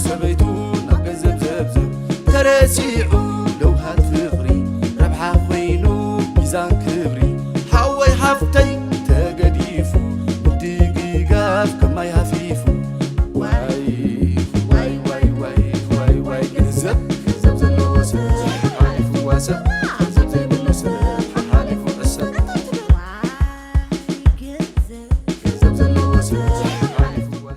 ሰበይቱ ናብ ገንዘብ ዘብዝብ ተረሲዑ ለውሃት ፍቕሪ ረብሓ ኮይኑ ሚዛን ክብሪ ሓወይ ሓፍተይ ተገዲፉ ምድግጋፍ ከማይ ሃፊፉ ዋይ ዋይ ዋይ ዋይ ዋይ ዋይ ገንዘብ ገንዘብ ዘለዎ ሰብ ሓሊፍዋ ሰብ ገንዘብ ዘይብሉ ሰብ ሓሊፉ ዕሰብ ገንዘብ ዘለዎ ሰብ ሓሊፍዋ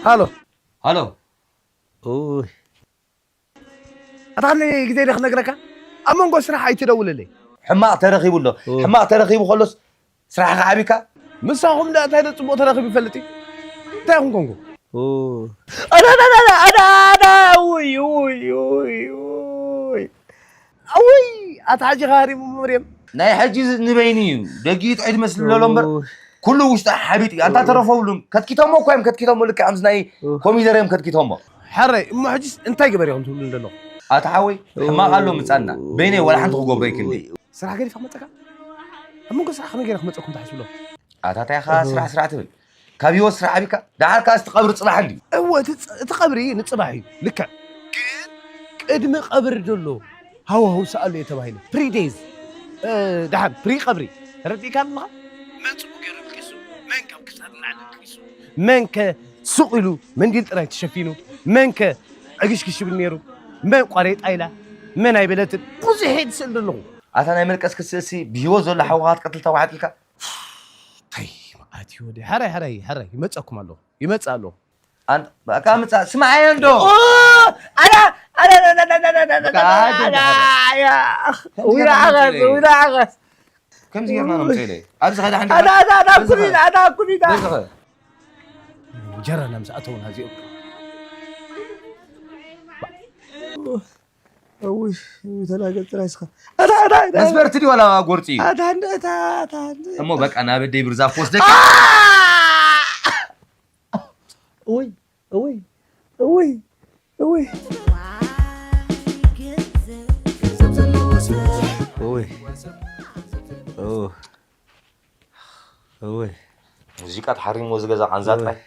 ሃሎ። ሃሎ። ኡይ። ኣታ ግዜ ደ ክነግረካ ኣብ መንጎ ስራሕ ኣይትደውልለይ። ሕማቕ ተረኺቡ ኣሎ። ሕማቕ ተረኺቡ ከሎስ ስራሕኻ ዓቢካ? ምሳኹም ደኣ እንታይ ዶ ጽቡቕ ተረኺቡ ይፈልጥ እዩ? እንታይ ኢኹም ኮንኩም? ኣዳ ኣዳ ኣዳ ኣዳ ውይ ውይ ውይ ውይ ኣውይ ኣታ ሕጂ ሃሪሙ መርየም ናይ ሕጂ ንበይኒ እዩ ደጊኡ ጥዑይ ዝመስል ዘሎ እምበር ኩሉ ውሽጡ ሓቢጥ እዩ ኣንታ ተረፈብሉም ከትኪቶሞ እኮ እዮም ከትኪቶሞ ልክዕ ከምዚ ናይ ኮሚደር እዮም ከትኪቶሞ ሓራይ እሞ ሕጂስ እንታይ ግበር ኢኹም ትብሉ ዘለኹም ኣታ ሓወይ ሕማቕ ኣሎ ምጻና በይነይ ዋላ ሓንቲ ክገብሮ ይክእል ስራሕ ገዲፍካ መጸካ ኣብ መንጎ ስራሕ ከመይ ገይረ ክመጸኩም ትሓስብሎም ኣታ እንታይ ኢኻ ስራሕ ስራሕ ትብል ካብ ህይወት ስራሕ ኣቢልካ ደሓር ከኣ እቲ ቀብሪ ጽባሕ እንድዩ። እወ እቲ ቀብሪ ንጽባሕ እዩ ልክዕ ግን ቅድሚ ቀብሪ ደሎ ሃዋህው ሰኣሉ እየ ተባሂለ ፕሪ ዴዝ ደሓር ፕሪ ቀብሪ ተረዲእካ ኣለኻ መን ጽቡቅ ገይሩ ኣልቂሱ መን ካብ ክሳድ ንላዕሊ ኣልቂሱ መን ከ ሱቕ ኢሉ መንዲል ጥራይ ተሸፊኑ መን ከ ዕግሽግሽ ይብል ነይሩ መን ቋሬጣ ኢላ መን ኣይበለትን ብዙሕ እየ ዝስእል ዘለኹ ኣታ ናይ መልቀስ ክስእሲ ብህይወት ዘሎ ሓውኻ ክትቀትል ተባሓት ኢልካ ታይ መዓት እዩ ወዲ ሓራይ ሓራይ ሓራይ ይመጻኩም ኣለኹ ይመጽእ ኣለኹ ኣንታ በቃ ምጻ ስማዓዮ እንዶ ኣዳ ኣዳ ኣዳ ኣዳ ኣዳ ኣዳ ኣዳ ኣዳ ኣዳ ኣዳ ኣዳ ኣዳ ኣዳ ኣዳ ኣዳ ኣዳ ኣዳ ኣዳ ኣዳ ከምዚ ጌርና ነው ምጽእ ኢለ ኣብዚ ኸዳ ሓንቲ ኣዳ ኣዳ ኣዳ በዚ ኩሊና ኸ- ኣዳ ኩሊና በዚ ኸ- ጀረና ምስ ኣተውና እዚኦም እውይ ተላገጥ ጥራይ ስኻ ኣዳ ኣዳ ኣዳ መስበርቲ ድዩ ዋላ ጎርፂ እዩ ኣዳ እንደ እታ ኣዳ እንደ እሞ በቃ ናብ ኣደይ ብርዛፍ ወስደካ እውይ እውይ እውይ እውይ እውይ እውይ እውይ ሙዚቃ ተሓሪምዎ ዝገዛ ቃንዛ ጥራይ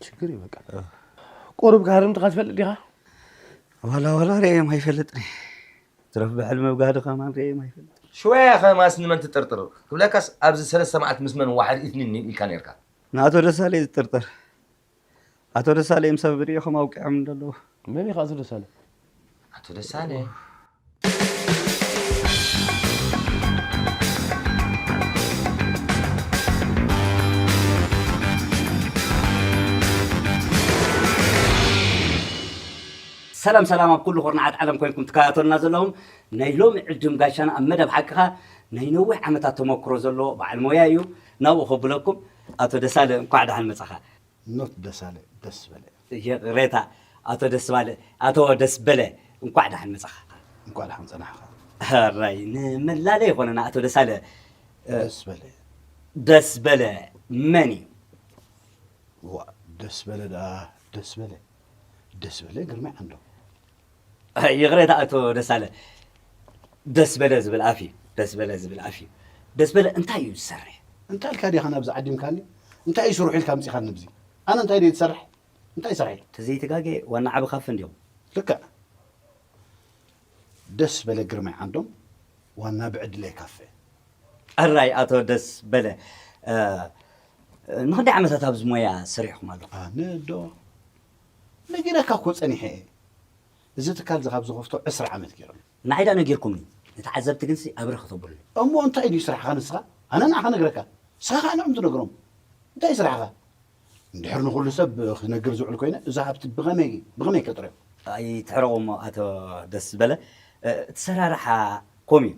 ችግር እዩ በቃ ቁሩብ ክሃርምትኻ ትፈልጥ ዲኻ ዋላ ዋላ ርእዮም ኣይፈልጥን ትረፍ ብሕልሚ ኣብ ጋህዲ ከማን ርእዮም ኣይፈልጥን ሽወያ ከማስ ንመን ትጥርጥር ክብለካስ ኣብዚ ሰለስተ መዓልቲ ምስ መን ዋሕድ ኢትኒ ኢልካ ነርካ ንኣቶ ደሳለ ዝጥርጥር ኣቶ ደሳለ እዮም ሰብ ርእዮም ኣውቂዖም እንደለዉ መን ኢኻ ኣቶ ደሳለ ኣቶ ደሳለ ሰላም ሰላም ኣብ ኩሉ ኩርናዓት ዓለም ኮይንኩም ትከታተሉና ዘለኹም ናይ ሎሚ ዕዱም ጋሻና ኣብ መደብ ሓቅኻ ናይ ነዊሕ ዓመታት ተመክሮ ዘለዎ በዓል ሞያ እዩ ናብኡ ከብለኩም ኣቶ ደሳለ እንኳዕ ደሓን መጻኻ ኖት ደሳለ ደስበለ ይቕሬታ ኣቶ ደስባለ ኣቶ ደስበለ እንኳዕ ደሓን መጻኻ እንኳዕ ደሓን ጸናሕኻ ሕራይ ንመላለይ ይኾነና ኣቶ ደሳለ ደስበለ ደስበለ መን እዩ ዋ ደስበለ ደኣ ደስበለ ደስበለ ግርማይ ዓንዶ ይቕሬታ ኣቶ ደሳለ ደስበለ ዝብል ኣፍ እዩ ደስበለ ዝብል ኣፍ እዩ ደስበለ እንታይ እዩ ዝሰርሕ እንታይ ኢልካ ዲኻ ናብዚ ዓዲምካኒ እንታይ እዩ ስርሑ ኢልካ ኣምፂኻኒ ንብዚ ኣነ እንታይ ድየ ዝሰርሕ እንታይ ይሰርሕ እዩ ተዘይትጋገ ዋና ዓቢ ካፈ እንዲኹም ልክዕ ደስ በለ ግርማይ ዓንዶም ዋና ብዕድለይ ካፈ ኣራይ ኣቶ ደስ በለ ንክንደይ ዓመታት ኣብዚ ሞያ ሰሪሕኩም ኣለኹም ኣነ ዶ ነጊረካ እኮ ፀኒሐ እየ እዚ ትካል እዚ ካብ ዝኸፍቶ ዕስራ ዓመት ገይሮም ንዓይ ዳ ነጊርኩምኒ ንተዓዘብቲ ግንሲ ኣብረ ክተብሉኒ እሞ እንታይ ድዩ ስራሕኻ ንስኻ ኣነ ንዓኻ ነግረካ ንስኻ ከዓ ንዕም ትነግሮም እንታይ ስራሕኻ እንድሕር ንኹሉ ሰብ ክነግር ዝውዕል ኮይነ እዛ ሃብቲ ብኸመይ ብኸመይ ከጥርዮ ኣይትሕረቑ እሞ ኣቶ ደስ በለ እቲ ሰራርሓ ኮም እዩ።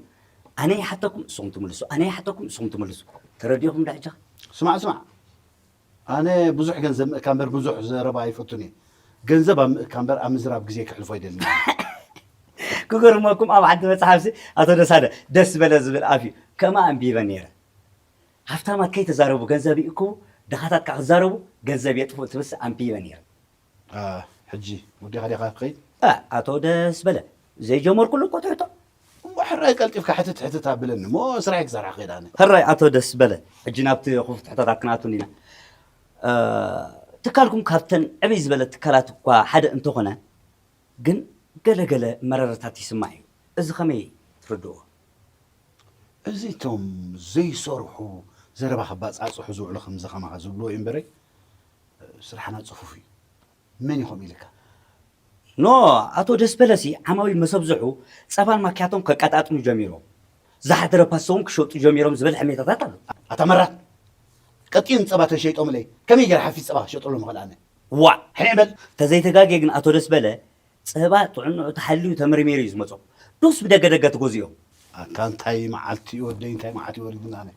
ኣነ ይሓተኩም እሱኹም ትምልሱ፣ ኣነ ይሓተኩም እሱኹም ትምልሱ። ተረዲኹም ዶ ሕጂ? ስማዕ ስማዕ፣ ኣነ ብዙሕ ገንዘብ ምእካ እምበር ብዙሕ ዘረባ ኣይፈቱን እየ። ገንዘብ ኣብ ምእካ እምበር ኣብ ምዝራብ ግዜ ክሕልፎ ኣይደልን። ክገርመኩም፣ ኣብ ሓንቲ መጽሓፍሲ ኣቶ ደሳለ ደስ በለ ዝብል ኣፍ እዩ። ከምኣ ኣንቢበ ነይረ። ሃፍታማት ከይተዛረቡ ገንዘብ ይእክቡ፣ ድኻታት ከዓ ክዛረቡ ገንዘብ የጥፍኡ ትብልሲ ኣንቢበ ነይረ። ሕጂ ወዲኻ ዲኻ ክኸይድ? ኣቶ ደስ በለ፣ ዘይጀመርኩሉ እኮ ትሕቶ። እሞ ሕራይ ቀልጢፍካ ሕትት ሕትት ኣብለኒ እሞ ስራሐይ ክሰርሕ ክኸይድ ኣነ። ሕራይ ኣቶ ደስ በለ፣ ሕጂ ናብቲ ክፉት ሕቶታት ክንኣቱ እንዲና። ትካልኩም ካብተን ዕብይ ዝበለ ትካላት እኳ ሓደ እንተኾነ፣ ግን ገለ ገለ መረረታት ይስማዕ እዩ። እዚ ከመይ ትርድእዎ? እዚ እቶም ዘይሰርሑ ዘረባ ከባጻጽሑ ዝውዕሉ ከምዚ ከማኻ ዝብልዎ እዩ እምበረይ፣ ስራሕና ጽፉፍ እዩ። መን እዩ ከምኡ ኢልካ? ኖ፣ ኣቶ ደስበለሲ ዓማዊል መሰብ ዝሑ ጸባን ማኪያቶን ከቀጣጥኑ ጀሚሮም። ዝሓደረ ፓስተ እውን ክሸጡ ጀሚሮም ዝብል ሕሜታታት ኣሎ። ኣታ መራት፣ ቀጢን ጸባ ተሸይጦምለይ ከመይ ገይረ ሓፊስ ጸባ ክሸጠሎም ይኽእል ኣነ? ዋዕ! ሕንዕ በል። ተዘይተጋግየ ግን ኣቶ ደስበለ ጸባ ጥዕንኡ ተሓልዩ ተመርሚሩ እዩ ዝመጾ። ዶስ ብደገ ደገ ትገዝኦም? ኣታ እንታይ መዓልቲ እዩ ወደይ፣ እንታይ መዓልቲ እዩ ወሪዱና ኣነ።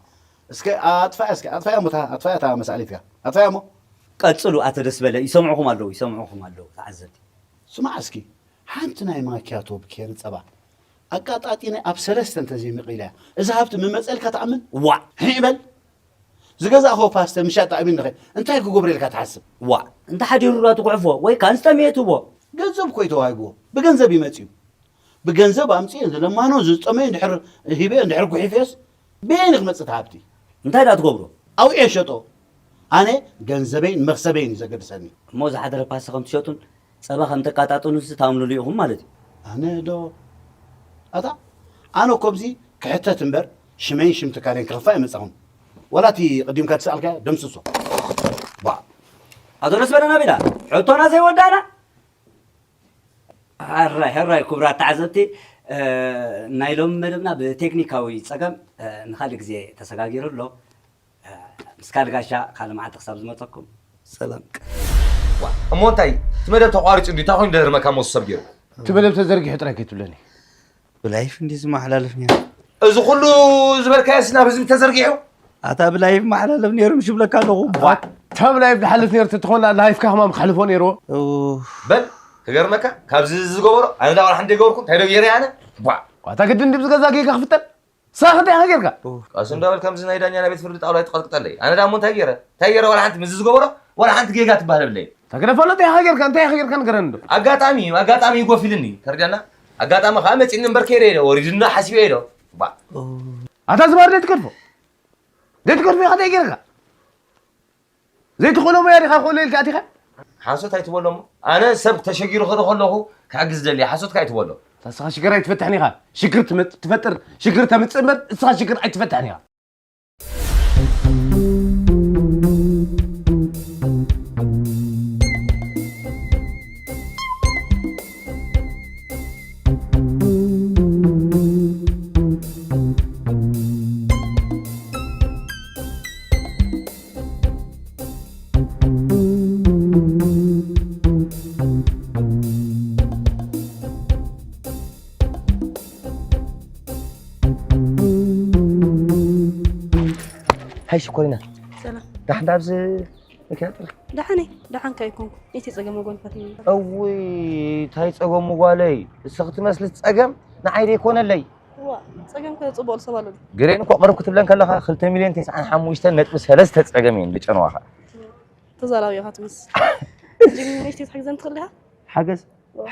እስከ ኣጥፋያ፣ እስከ ኣጥፋያ እሞ እታ፣ ኣጥፋያ እታ መሳሊትካ። ኣጥፋያ እሞ። ቀጽሉ ኣቶ ደስበለ፣ ይሰምዑኹም ኣለዉ፣ ይሰምዑኹም ኣለዉ ተዓዘብቲ። ስማዕ እስኪ፣ ሓንቲ ናይ ማኪያቶ ብኬሪ ጸባ ኣቃጣጢነ ኣብ ሰለስተ እንተዘይመቒለያ፣ እዚ ሃብቲ ምመጸልካ ትኣምን? ዋዕ! ሕዕ በል። ዝገዛእኽዎ ፓስተ ምሻጥ ኣእሚንኺ እንታይ ክገብረልካ ትሓስብ? ዋዕ! እንተ ሓዲሩላ ትጉሕፎ ወይ ከኣ ዝጠምየ ትህቦ። ገንዘብ እኮ እዩ ተዋሂብዎ። ብገንዘብ እዩ መጺኡ። ብገንዘብ ኣምጺኤ ንለማኖ ዝጠመዩ እንድሕር ሂበዮ እንድሕር ጉሒፈዮስ በየን ክመጽእ እቲ ሃብቲ? እንታይ ደኣ ትገብሮ? ኣውዒየ ሸጦ። ኣነ ገንዘበይን መኽሰበይን እዩ ዘገድሰኒ። እሞ ዝሓደረ ፓስተ ከም ትሸጡን ጸባ ከም ተቃጣጥኑስ ታምኑሉ ኢኹም ማለት እዩ። ኣነ ዶ? ኣታ ኣነ እኮ ኣብዚ ክሕተት እምበር ሽመይን ሽም ትካለይን ክኽፋእ ኣይመጻኹን። ወላ እቲ ቅዲምካ ትሰኣልካዮ ደምስሶ። ባ። ኣቶ ደስበለ ናቢላ፣ ሕቶና ዘይወዳእና? ሕራይ፣ ሕራይ ክቡራት ተዓዘብቲ፣ እ፣ ናይ ሎሚ መደብና ብቴክኒካዊ ጸገም፣ እ፣ ንኻልእ ግዜ ተሰጋጊሩ ኣሎ። እ፣ ምስ ካልእ ጋሻ ካልእ መዓልቲ ክሳብ ዝመጸኩም ሰላም። ዋ፣ እሞ እንታይ እቲ መደብ ተቋሪጹ እንዲ እንታይ ኮይኑ ደርመካ ሞስ ሰብ ገይሩ? እቲ መደብ ተዘርጊሑ ጥራይ ከይትብለኒ። ብላይፍ እንዲ ዝመሓላለፍ ነይሩ። እዚ ኩሉ ዝበልካዮስ ናብ ህዝቢ ተዘርጊሑ? ኣታ ብላይፍ መሓላለፍ ነይሩ ምሽ ይብለካ ኣለኹ። ቧዕ። ኣታ ብላይፍ ዝሓልፍ ነይሩ ተትኾን ላይፍካ ከማን ክሓልፎ ነይርዎ። ኡፍ። በል፣ ክገርመካ፣ ካብዚ ዝገበሮ፣ ኣነ ዳ ዋላ ሓንቲ ገበርኩ፣ እንታይ ዶ ገይረ ኣነ? ቧዕ። ኣታ ግድን ድብ ዝገዛ ጌጋ ክፍጠር? ሳኽ እንታይ ኢኻ ጌርካ? ኡፍ። ቀስ እንዳበል ከምዚ ናይ ዳኛ ናይ ቤት ፍርዲ ጣውላ ይትቐጥቅጠለይ። ኣነ ዳሞ እንታይ ገይረ? እንታይ ገይረ ዋላ ሓንቲ ምስዚ ዝገበሮ፣ ዋላ ሓንቲ ጌጋ ትበሃል የብለይ። ተግደ ፈለጥ ኢኻ ጌርካ፣ እንታይ ኢኻ ጌርካ ንገረኒ ዶ? ኣጋጣሚ እዩ፣ ኣጋጣሚ ይጎፊልኒ፣ ተርዲኣና? ኣጋጣሚ ኸዓ መጺኒ እምበር ከይደ ኢለ፣ ወሪድና ሓሲበ ኢለ። ባ። ኣታ ዝባር ዘይትገድፎ? ዘይትገድፎ ኢኻ እንታይ ጌርካ? ዘይትኽእሎ ሞያ ዲኻ ክእሎ ኢልካ ኣቲኻ? ሓሶት ኣይትበሎ እሞ። ኣነ ሰብ ተሸጊሩ ክርኢ ከለኹ ክሕግዝ ደሊ፣ ሓሶት ከኣ ኣይትበሎ። ንስኻ ሽግር ኣይትፈትሕን ኢኻ። ሽግር ትመ-፣ ትፈጥር፣ ሽግር ተምጽእ እምበር፣ ንስኻ ሽግር ኣይትፈትሕን ኢኻ። ሃይ ሽኮሪና። ሰላም። ዳሕና ኣብዚ መኪና ጥሪ። ደሓነይ፣ ደሓንካ ኣይኮንኩ። እቲ ጸገም ጓልካ ትብል። እውይ፣ እንታይ ጸገሙ ጓለይ? እስኺ ትመስሊ ጸገም ንዓይ ደይኮነለይ። ዋ፣ ጸገም ከ ጽቡቕ ሰብ ኣሎ ድዩ? ግሬን እኮ ቅርብ ክትብለን ከለኻ ክልተ ሚልዮን ተስዓን ሓሙሽተን ነጥቢ ሰለስተ ጸገም እየን ዝጨነዋኻ። ተዛራቢ ኢኻ ትመስል። ሕጂ ንእሽተይ ክትሕግዘኒ ትኽእል ዲኻ? ሓገዝ?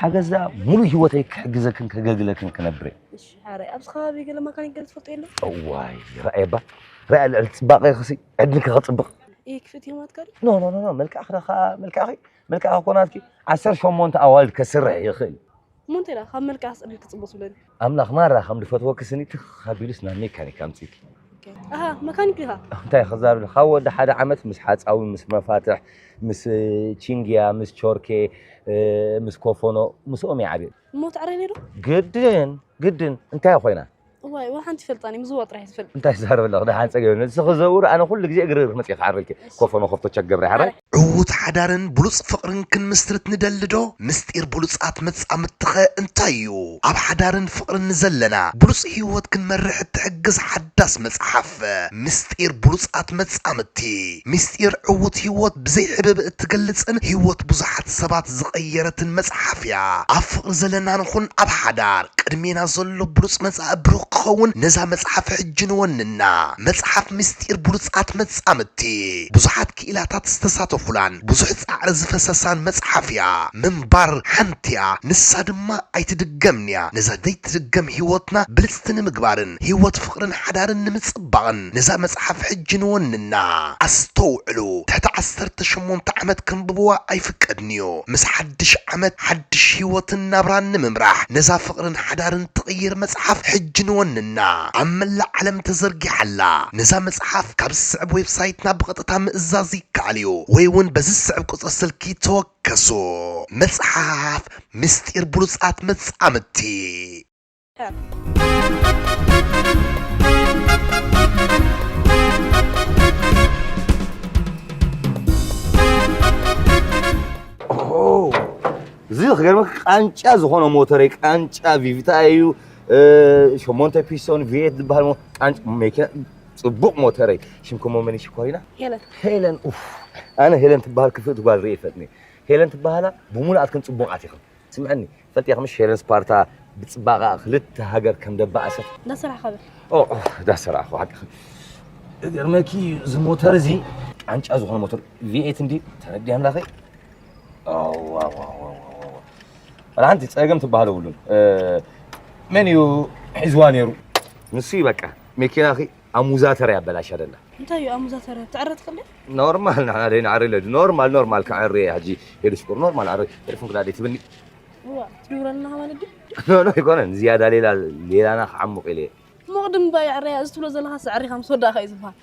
ሓገዝ ደኣ ሙሉእ ህይወተይ ክሕግዘክን ከገልግለክን ክነብር እየ። እሺ፣ ሓራይ። ኣብዚ ከባቢ ገለ መካኒክ ገለ ትፈልጦ የለን? እዋይ፣ ርኣየባ። ርኣ ልዕሊ ጽባቐ ክሲ ዕድልኪ ከጽብቕ። ኢይ፣ ክፍእቲ ማትካ ድዩ? ኖ፣ ኖ፣ ኖ፣ ኖ፣ መልክዕኺ ደኣ፣ መልክዕኺ፣ መልክዕኺ እኮ ናትኪ ዓሰርተ ሸሞንተ ኣዋልድ ከስርሕ ይኽእል። እሞ እንታይ ደኣ፣ ካብ መልክዕ ኣስዕብ ኢልካ ጽቡቕ ትብለኒ? ኣምላኽ ማራ ከም ዝፈትወኪ ስኒ ትኽ ኣቢሉስ ናብ ሜካኒክ ኣምጺእኪ። ኦኬ። ኣሃ፣ መካኒክ ዲኻ? እንታይ ክዛረብ፣ ካብ ወዲ ሓደ ዓመት ምስ ሓጻዊ፣ ምስ መፋትሕ፣ ምስ ቺንግያ፣ ምስ ቾርኬ፣ እ፣ ምስ ኮፎኖ፣ ምስኦም እየ ዓብየ። እሞ ትዕረኒ ዶ? ግድን፣ ግድን። እንታይ ኮይና? እዋይ፣ ዋላ ሓንቲ ይፈልጣኒ፣ ምዝዋር ጥራሕ እየ ዝፈልጥ። እንታይ ትዛረብ ኣለኺ? ደሓን ጸገም የለን። ንስኺ ዘውሪ፣ ኣነ ኩሉ ግዜ እግሪ እግሪ መጽየ ክዓርልኪ። እሺ። ኮፎኖ ከፍቶ ቸክ ገብረ ሓራይ። ዕዋ፣ ዕዉት ሓዳርን ብሉጽ ፍቕርን ክንምስርት ንደሊ ዶ? ምስጢር ብሉጻት መጻምድትኸ እንታይ እዩ? ኣብ ሓዳርን ፍቕርን ንዘለና ብሉጽ ህይወት ክንመርሕ እትሕግዝ ሓዳስ መጽሓፍ። ምስጢር ብሉጻት መጻምድቲ። ምስጢር ዕዉት ህይወት ብዘይ ሕብብ እትገልጽን ህይወት ብዙሓት ሰባት ዝቐየረትን መጽሓፍ እያ። ኣብ ፍቕሪ ዘለና ንኹን ኣብ ሓዳር ቅድሜና ዘሎ ብሉጽ መጻኢ ብሩኽ ክኸውን ነዛ መጽሓፍ ሕጂ ንወንና። መጽሓፍ ምስጢር ብሉጻት መጻምድቲ። ብዙሓት ክኢላታት ዝተሳተፉላን ብዙሕ ጻዕሪ ዝፈሰሳን መጽሓፍ እያ። ምንባር ሓንቲ እያ፣ ንሳ ድማ ኣይትድገምን እያ። ነዛ ዘይትድገም ህይወትና ብልጽቲ ንምግባርን ህይወት ፍቕርን ሓዳርን ንምጽባቕን ነዛ መጽሓፍ ሕጂ ንወንና። ኣስተውዕሉ፣ ትሕቲ ዓሰርተ ሸሞንተ ዓመት ከንብብዋ ኣይፍቀድን እዩ። ምስ ሓድሽ ዓመት ሓድሽ ህይወትን ናብራን ንምምራሕ ነዛ ፍቕርን ሓዳርን ትቕይር መጽሓፍ ሕጂ ንወንና። ኣብ መላእ ዓለም ተዘርጊሓ ኣላ። ነዛ መጽሓፍ ካብ ዝስዕብ ዌብሳይትና ብቐጥታ ምእዛዝ ይከኣል እዩ፣ ወይ እውን በዚ ዝስዕብ ቁጽሪ ስልኪ ተወከሱ። መጽሓፍ ምስጢር ብሉጻት መጻምድቲ። ኦ፣ እዚ ክገርመካ ቃንጫ ዝኾነ ሞተረይ፣ ቃንጫ ቪቪታ እዩ። እ፣ ሸሞንተ ፒስቶን ቪ ኤት ዝበሃል ሞ-፣ ቃንጫ መኪና፣ ጽቡቕ ሞተረይ። ሽምኩም መን እዩ ሽኮሪና? ሄለን። ሄለን፣ ኡፍ፣ ኣነ ሄለን ትበሃል ክፍእቲ ጓል ርእየ ይፈልጥኒ። ሄለን ትበሃላ ብሙሉኣትክን ጽቡቓት ኢኽን። ስምዐኒ፣ ፈልጥ ኢኻ ምሽ ሄለን ስፓርታ ብጽባቐኣ ክልተ ሃገር ከም ደባእሰት? እንዳሰራሕካ በል። ኦ፣ ኦ፣ እንዳሰራሕኩ ሓቂ። እገርመኪ፣ እዚ ሞተር እዚ ቃንጫ ዝኾነ ሞተር ቪ ኤት እንዲ ተረዲያ ኣምላኸይ። ኦ፣ ዋው፣ ዋው፣ ዋው፣ ዋው፣ ዋው። ዋላ ሓንቲ ጸገም ትበሃል የብሉን። እ፣ መን እዩ ሒዝዋ ነይሩ? ንሱ እዩ በቃ። መኪናኺ ኣሙዛተር ያበላሻ ደላ። እንታይ እዩ ኣሙዛተር? ትዕረ ትኽእል ድያ? ኖርማል፣ ንሕና ደይ ንዓሪ ኢለ። ኖርማል፣ ኖርማል ክዓሪ እየ ሕጂ። ሄዱ ሽኩር፣ ኖርማል ዓሪ። ቴሌፎን ክዳ ደይ ትብኒ? እዋ፣ ትድውረልና ማለት ድዩ? ኖ፣ ኖ፣ ኣይኮነን። ዝያዳ ሌላ፣ ሌላና ክዓሙቕ ኢለ እየ። እሞ ቅድም እባ የዕረያ፣ እዚ ትብሎ ዘለኻ ሰዕሪኻ ምስ ወዳእኻ እዩ ዝበሃል።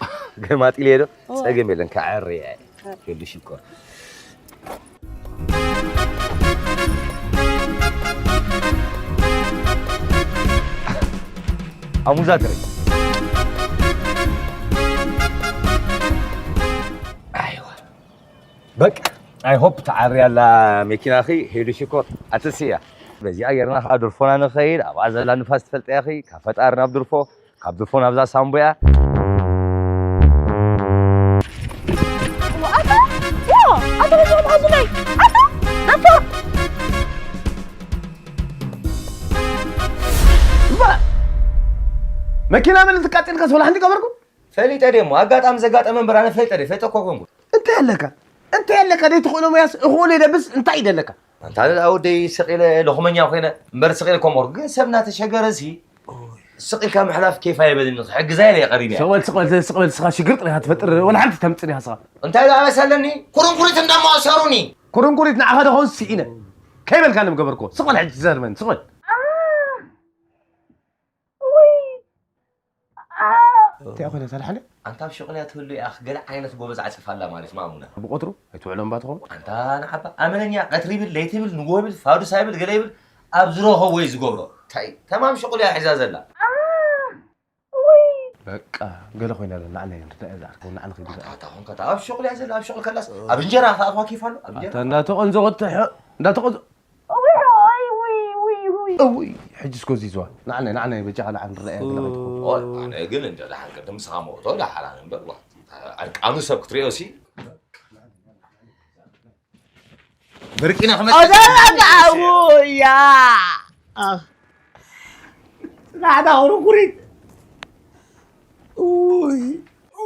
ገማጢ ኢለ ዶ? እዋ። ጸገም የለን፣ ክዓሪ እየ። ሄዱ ሽኮር። ኣሙዛተር። ኣይዋ። በቃ፣ ኣይ ሆፕ ተዓርያ ኣላ መኪናኺ፣ ሄዱ ሽኮር፣ ኣትስያ። በዚኣ ጌርና ከዓ ድርፎና ንኸይድ፣ ኣብኣ ዘላ ንፋስ ትፈልጥያ ኢኺ፣ ካብ ፈጣሪ ናብ ድርፎ፣ ካብ ድርፎ ናብዛ ሳምቡያ። ኣታ፣ ዮ፣ ኣታ በዚኦም ሓዙለይ፣ ኣታ፣ ደፋር። እባ፣ መኪና መን ትቃጢልካስ ወላ ሓንቲ ገበርኩ? ፈሊጠ ድየ እሞ፣ ኣጋጣሚ ዘጋጠመ እምበር ኣነ ፈሊጠ ድየ፣ ፈሊጠ እኮ ኮንኩ። እንታይ ኣለካ? እንታይ ኣለካ? ደይ ትኽእሎ መያስ እኽእሎ ይደብስ፣ እንታይ ይደለካ? ኣንታ ደኣ ወደይ ስቕ ኢለ ለኹመኛ ኮይነ እምበር ስቕ ኢለ ኮመርኩ። ግን ሰብ እናተሸገረ ሲ ስቕ ኢልካ ምሕላፍ ኬፍ ኣይበልኒ። ክሕግዛ ኢለ ቀሪበያ። ስቕ በል፣ ስቕ በል፣ ስቕ በል፣ ስኻ ሽግር ጥሪኻ ትፈጥር፣ ወላ ሓንቲ ተምጽእ ዲኻ ስኻ? እንታይ ደኣ መሰለኒ? ኩርንኩሪት እንዳሞ ኣሰሩኒ። ኩርንኩሪት ንዓኻ ዶ ኸውን ስኢነ? ከይበልካ ንምገበርኩ። ስቕ በል ሕጂ ዘርመን፣ ስቕ በል። ውይ። እንታይ ኮይነ ሳልሓለ? ኣንታ ኣብ ሹቕል እያ ትህሉ እያ፣ ገለ ዓይነት ጎበዝ ዓጺፋ ኣላ ማለት ማሙና። ብቆትሩ ኣይትውዕሎን ባ ትኸውን? ኣንታ ንዓባ ኣመነኛ፣ ቀትሪ ይብል፣ ለይቲ ይብል፣ ንጎሆ ይብል፣ ፋዱሳ ይብል፣ ገለ ይብል፣ ኣብ ዝረኸቦ እዩ ዝገብሮ። እንታይ ተማም ሹቕል እያ ሒዛ ዘላ። በቃ ገለ ኮይና ኣላ፣ ንዓና ንርዳእ እያ ዝዓርከው፣ ንዓና ከይዱ ኣታ፣ ኣታ ኾንካ፣ ኣታ ኣብ ሹቕል እያ ዘላ፣ ኣብ ሹቕል ከላስ፣ ኣብ እንጀራ ከኣትዋ ኬፍ ኣሎ፣ ኣብ እንጀራ። ኣታ እንዳተቐንዘወት፣ እንዳተቐንዘ-፣ እውይ፣ እውይ፣ እውይ፣ እውይ። እውይ፣ ሕጂ እስኮ ዚዝዋ። ንዓናይ፣ ንዓናይ በጃኻ ንዓን ንረኣያ ገለ ከይትኸውን። ኦይ፣ ኣነ ግን እንደ ደሓን ቅድም ንስኻ ሞቶ ደሓራን እምበር፣ ዋ። ዕርቃኑ ሰብ ክትሪኦ ሲ። ብርቂና ክመጽእ። ኣዛ ኣዛ፣ እውያ። ጻዕዳ ኩርኩሪት። ኡይ።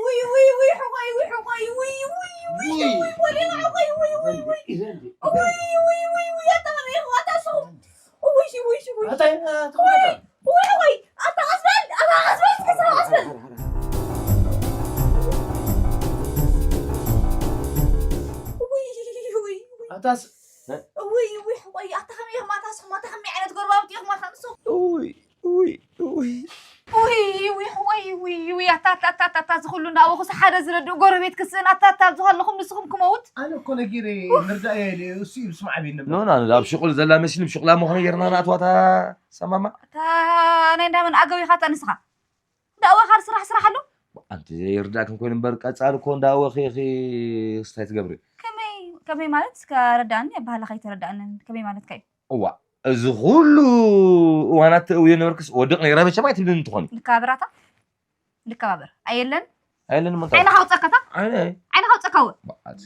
ውይ፣ ውይ፣ ውይ፣ ሕቆይ፣ ውይ፣ ሕቆይ፣ ውይ፣ ውይ፣ ውይ፣ ውይ። ውይ፣ ወሊና፣ ሕቆይ፣ ውይ፣ ውይ፣ ውይ። ውይ፣ ውይ፣ ውይ፣ ውይ፣ ኣታ መን ኢኹም? ኣታ ስኹም። ውይ፣ ውይ፣ ውይ፣ ውይ። ኣታ፣ ኣታ፣ ውይ፣ ውይ፣ ኣታ ቀስ በል፣ ኣታ ቀስ በል፣ እስኪ ስራ ቀስ በል። ውይ፣ ውይ፣ ውይ። ኣታስ ውይ፣ ውይ፣ ወይ፣ ኣታ ከመይ ኢኹም ኣታ ስኹም? ኣታ ከመይ ዓይነት ጎረባብቲ ኢኹም ኣታ ንስኹም? ውይ፣ ውይ፣ ውይ። ውይ፣ ውይ፣ ወይ፣ ውይ፣ ውይ፣ ኣታ፣ ኣታ፣ ኣታ፣ ኣታ፣ ኣታ፣ እዚ ኩሉ እንዳወኹስ ሓደ ዝረድእ ጎረቤት ክስእን፣ ኣታ፣ ኣታ፣ ኣብዚ ከለኹም ንስኹም ክመውት? ኣነ እኮ ነጊረ ንርዳእ እየ ኢለ፣ እሱ እዩ ዝስማዕ ቤት ነበር። ኖ፣ ኖ፣ ኣብ ሽቁል ዘላ መሲሉ፣ ሽቁላ ምዃኑ ጌርና ንኣትዋ፣ እታ ሰማማ። ኣታ ናይ እንዳመን ኣገው ኢኻ፣ ኣታ ንስኻ? እንዳወኻር ስራሕ፣ ስራሕ ኣሎ? ኣንቲ ዘይርዳእክን ኮይኑ እምበር፣ ቀጻሊ እኮ እንዳወኺ ኢኺ ክስታይ ትገብሪ። ከመይ? ከመይ ማለት? እስከ ኣረዳእኒ፣ ኣባህላ ከይተረዳእንን ከመይ ማለትካ እዩ? እዋ፣ እዚ ኩሉ እዋናት ተእውዮ ነበርክስ ወድቕ ነይራ መቸም ኣይትብልን እንትኾኒ። ንከባበር ኣታ? ንከባበር። ኣየለን? ኣየለን እሞ እንታይ? ዓይንኻ ኣውፀካታ? ዓይነ? ዓይንኻ ኣውፀካ እወ። በዓል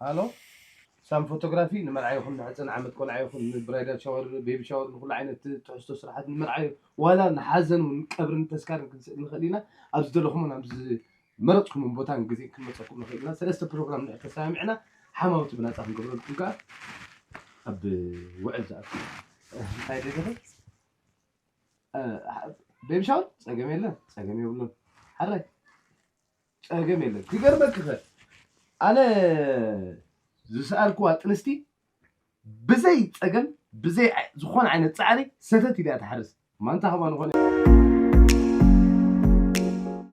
ሃሎ፣ ሳም ፎቶግራፊ። ንመርዓ ይኹን ንሕፀን ዓመት ቆልዓ ይኹን ንብራይዳል ሻወር፣ ቤቢ ሻወር፣ ንኹሉ ዓይነት ትሕዝቶ ስራሓት ንመርዓ፣ ዋላ ንሓዘን እውን ቀብርን ተስካርን ክንስእል ንኽእል ኢና። ኣብ ዝደለኹምን ኣብ ዝመረፅኩምን ቦታን ግዜ ክንመፀኩም ንኽእል ኢና። ሰለስተ ፕሮግራም ንድሕር ተሰማሚዕና ሓማውቲ ብናፃ ክንገብረልኩም ከዓ ኣብ ውዕል ዝኣክል። እንታይ ደገፈ? እ፣ ቤቢ ሻወር ፀገም የለን፣ ፀገም የብሉን። ሓራይ ፀገም የለን። ክገርመኪ ኸ ኣነ ዝሰኣልኩዋ ጥንስቲ ብዘይ ጸገም፣ ብዘይ ዓ-፣ ዝኾነ ዓይነት ጻዕሪ ሰተት ኢላ እያ ትሓርስ። ማንታ ሃባ ዝኾነ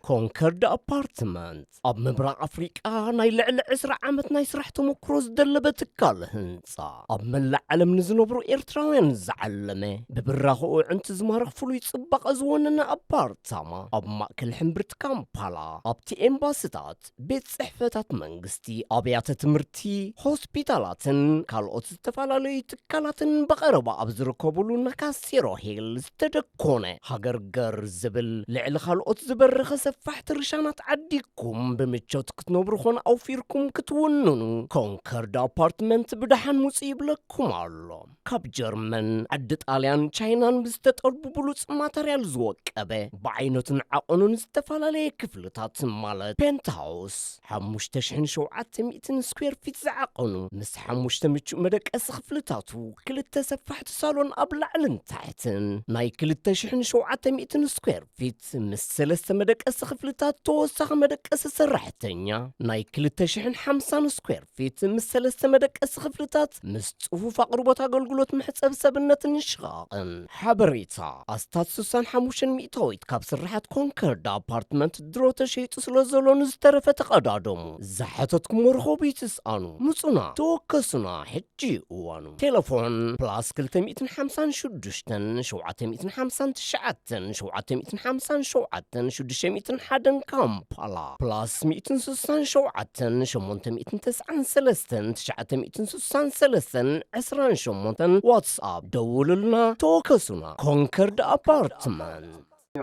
ኮንከርድ ኣፓርትመንት ኣብ ምብራቕ ኣፍሪቃ ናይ ልዕሊ ዕስራ ዓመት ናይ ስራሕ ተመክሮ ዝደለበ ትካል ህንጻ፣ ኣብ መላእ ዓለም ንዝነብሩ ኤርትራውያን ዝዓለመ፣ ብብራኸኡ ኣዕንቲ ዝማርኽ ፍሉይ ጽባቐ ዝወነነ ኣፓርታማ፣ ኣብ ማእከል ሕምብርቲ ካምፓላ፣ ኣብቲ ኤምባስታት፣ ቤት ጽሕፈታት መንግስቲ፣ ኣብያተ ትምህርቲ፣ ሆስፒታላትን ካልኦት ዝተፈላለዩ ትካላትን ብቐረባ ኣብ ዝርከቡሉ ናካሲሮ ሂል ዝተደኮነ ሃገር ገር ዝብል ልዕሊ ካልኦት ዝበረኸ ሰፋሕቲ ርሻናት ዓዲግኩም ብምቾት ክትነብሩ ኾነ ኣውፊርኩም ክትውንኑ ኮንከርድ ኣፓርትመንት ብደሓን ምጹ ይብለኩም ኣሎ። ካብ ጀርመን፣ ዓዲ ጣልያን፣ ቻይናን ብዝተጠልቡ ብሉጽ ማተርያል ዝወቀበ፣ ብዓይነቱን ዓቐኑን ዝተፈላለየ ክፍልታት ማለት ፔንትሃውስ፣ ሓሙሽተ ሽሕን ሸውዓተ ሚእትን ስኩዌር ፊት ዝዓቐኑ፣ ምስ ሓሙሽተ ምቹእ መደቀሲ ክፍልታቱ፣ ክልተ ሰፋሕቲ ሳሎን ኣብ ላዕልን ታሕትን፣ ናይ ክልተ ሽሕን ሸውዓተ ሚእትን ስኩዌር ፊት ምስ ሰለስተ መደቀሲ ክፍልታት ተወሳኺ መደቀሲ ሰራሕተኛ፣ ናይ ክልተ ሽሕን ሓምሳን ስኩዌር ፊት ምስ ሰለስተ መደቀሲ ክፍልታት ምስ ጽፉፍ ኣቕርቦት ኣገልግሎት መሕጸቢ ሰብነትን ሽቓቕን። ሓበሬታ፣ ኣስታት ስሳን ሓሙሽተን ሚእታዊት ካብ ስርሓት ኮንከርድ ኣፓርትመንት ድሮ ተሸይጡ ስለ ዘሎ ንዝተረፈ ተቐዳደሙ። ዝሓተትኩሞ ርኸቡ ይትስኣኑ። ምጹና፣ ተወከሱና፣ ሕጂ እዋኑ። ቴሌፎን ፕላስ ክልተ ሚእትን ሓምሳን ሽዱሽተን ሸውዓተ ሚእትን ሓምሳን ትሽዓተን ሸውዓተ ሚእትን ሓምሳን ሸውዓተን ሽዱሽተ ሚእትን ሓደን ካምፓላ፣ ፕላስ ሚእትን ስሳን ሸውዓተን ሸሞንተ ሚእትን ተስዓን ሰለስተን ትሽዓተ ሚእትን ስሳን ሰለስተን ዕስራን ሸሞንተን ዋትስኣፕ ደውሉልና፣ ተወከሱና። ኮንከርድ ኣፓርትመንት።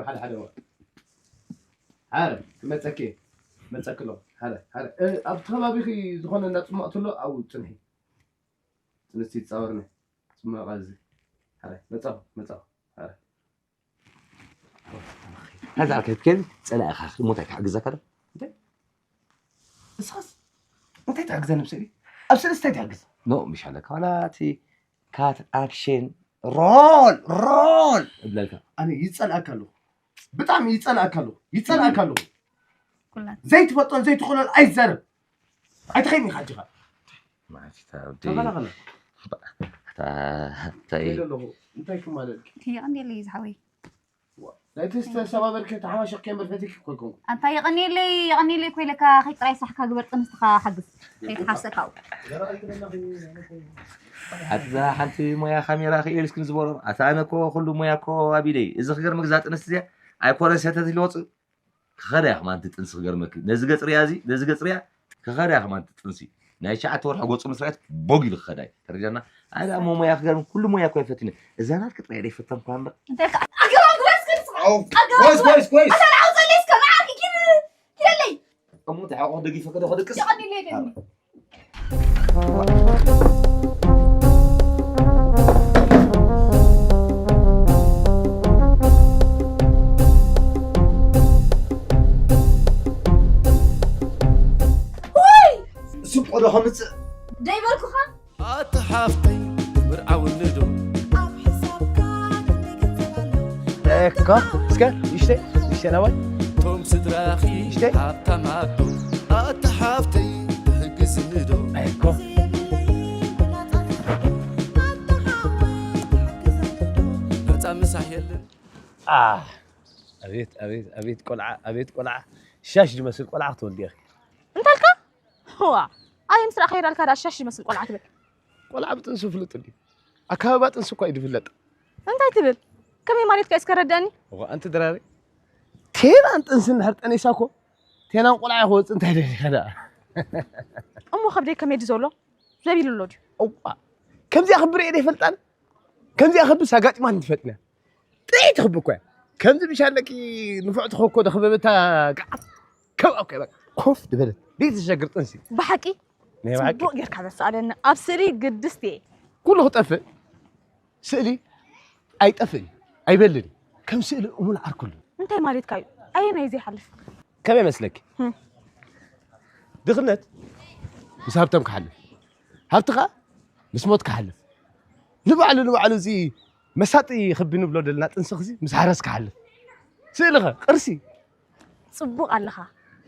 ሓደ ሓደ እዋን። ሓረ፣ ክመጸኪ፣ መጸኪ ኣሎ። ሓረ፣ ሓረ። እ፣ ኣብቲ ከባቢኺ ዝኾነ እንዳ ጽማቕ ትሎ ኣብኡ ጽንሒ። ጥንስቲ ይጻወርኒ። ጽማቕ ኣዚ። ሓረ፣ መጻኹ፣ መጻኹ። ሓረ። ነዛ ኣልከት ከን ጸላኢኻ ሞታይ ክሕግዘካ ዶ? እንታይ? ንስኻስ እንታይ ትሕግዘኒ ብስእሊ? ኣብ ስእሊ እንታይ ትሕግዝ? ኖ፣ ምሽ ኣለካ። ዋላ እቲ ካት ኣክሽን ሮል፣ ሮል እብለልካ። ኣነ ይጸልኣካ ኣለኹ። ብጣዕሚ ይጸልኣካ ኣለኹ። ይጸልኣካ ኣለኹ። ኩላት። ዘይትፈልጦን ዘይትኽእሎን ኣይዛረብ። ኣይትኸይድን ኢኻ ኣጆኻ። ማፊታ ወዲ። ተኸላኸለ። ታ-፣ ታይ? ከይደ ኣለኹ። እንታይ ክማለልኪ? የቐንየለይ ዝሓወይ። ዋ፣ ናይቲ ዝተሰባበርኪ ተሓማሸኽኪ እምበር ፈቲኪ እኮ ኣይኮንኩን። ኣንታ የቐንየለይ፣ የቐንየለይ እኮ ኢለካ፣ ከይ ጥራይ ስራሕካ ግበር፣ ጥንስትኻ ሓግዝ። ከይትሓርሰካ ኣብኡ። ኣታ ሓንቲ ሞያ ካሜራ ክኢል እስክን ዝበሮ። ኣታ ኣነ እኮ ኩሉ ሞያ እኮ ኣብ ኢደይ። እዚ ክገርመክ እዛ ጥንስቲ እዚኣ ኣይኮነን ሰተት ኢሉ ወፅእ። ክኸዳ እያ ከማን እቲ ጥንሲ ክገርመኪ። ነዚ ገጽ ርያ እዚ፣ ነዚ ገጽ ርያ፣ ክኸዳ እያ ከማን እቲ ጥንሲ። ናይ ትሽዓተ ወርሒ ገጹ ምስ ረኣየት ቦግ ኢሉ ክኸዳ እዩ። ተረዲኣና? ኣነ ደኣ እሞ ሞያ ክገርም፣ ኩሉ ሞያ እኮ ኣይፈትን እየ። እዛ ናትኪ ጥራይ እየ ዘይፈተንኳ እምበር። እንታይ ኢልካ? ኣገባብ ግበር እስከ ንስኻ። ኣው፣ ኣገባብ ኮይስ፣ ግበር። ኮይስ፣ ኮይስ። ኣታ ንዓው ጸለይ እስከ፣ ንዓው ኪድ፣ ኪደለይ። እሞ እንታይ ሓቆ ደጊፈ ከደ ክድቅስ? የቐንየለይ ደኒ። ውይ! ስቆዶ ከምጽእ ደይበልኩኻ? ኣቲ ሓፍተይ ትምርዓውኒ ዶ? ኣብ ሕሳብካ ክንዲ ገንዘብ ኣሎ። እኮ፣ እስከ፣ ንእሽተይ፣ ንእሽተይ ናባይ። ቶም ስድራኺ ንእሽተይ። ሃብታም ኣዶ፣ ኣቲ ሓፍተይ ትሕግዝኒ ዶ? እኮ። ነፃ ምሳሕ የለን። ኣህ፣ ኣቤት፣ ኣቤት፣ ኣቤት ቆልዓ፣ ኣቤት ቆልዓ። ሻሽ ዝመስል ቆልዓ ክትወልዲ ኢኺ። እንታይ ኢልካ? ዋ፣ ኣየ ምስላ ከይዳ ኢልካ ደኣ ሻሽ ዝመስል ቆልዓ ትብል? ቆልዓ ብጥንሱ ፍሉጥ ድዩ? ኣካባቢ ጥንሲ እኳ እዩ ዝፍለጥ። እንታይ ትብል? ከመይ ማለትካ እስከ ረዳኒ? እዋ፣ ኣንቲ ድራሪ። ከይራን ጥንሲ እንድሕር ጠኒሳ እኮ ቴናን ቆልዓ ክወፅእ እንታይ ደሊኻ ደኣ? እሞ ከብደይ ከመይ ድዩ ዘሎ? ዘቢሉ ኣሎ ድዩ? እዋ፣ ከምዚኣ ክብር እየ ዘይፈልጣን። ከምዚኣ ክብስ ኣጋጢማን ትፈጥነ። ጥዕይቲ ክብ እኮ እያ። ከምዚ ብሻለቂ ንፉዕ ትኸኮ ደኽበበታ ገዓት። ከም ኣብ ከይባ ኮፍ ዝበለት ዘይትሸግር ጥንሲ። ብሓቂ ናይ ብሓቂ ጽቡቕ ጌርካ ዘሰኣለኒ። ኣብ ስእሊ ግድስቲ እየ። ኩሉ ክጠፍእ ስእሊ ኣይጠፍእን እዩ፣ ኣይበልን እዩ። ከም ስእሊ እሙን ዓርኩሉ። እንታይ ማለትካ እዩ? ኣየናይ ዘይሓልፍ? ከመይ መስለኪ? ህም። ድኽነት ምስ ሃብቶም ክሓልፍ፣ ሃብቲ ኸዓ ምስ ሞት ክሓልፍ፣ ንባዕሉ ንባዕሉ እዚ መሳጢ ክቢ ንብሎ ዘለና ጥንስኽ እዚ ምስ ሓረስ ክሓልፍ። ስእሊ ኸ ቅርሲ። ጽቡቕ ኣለኻ።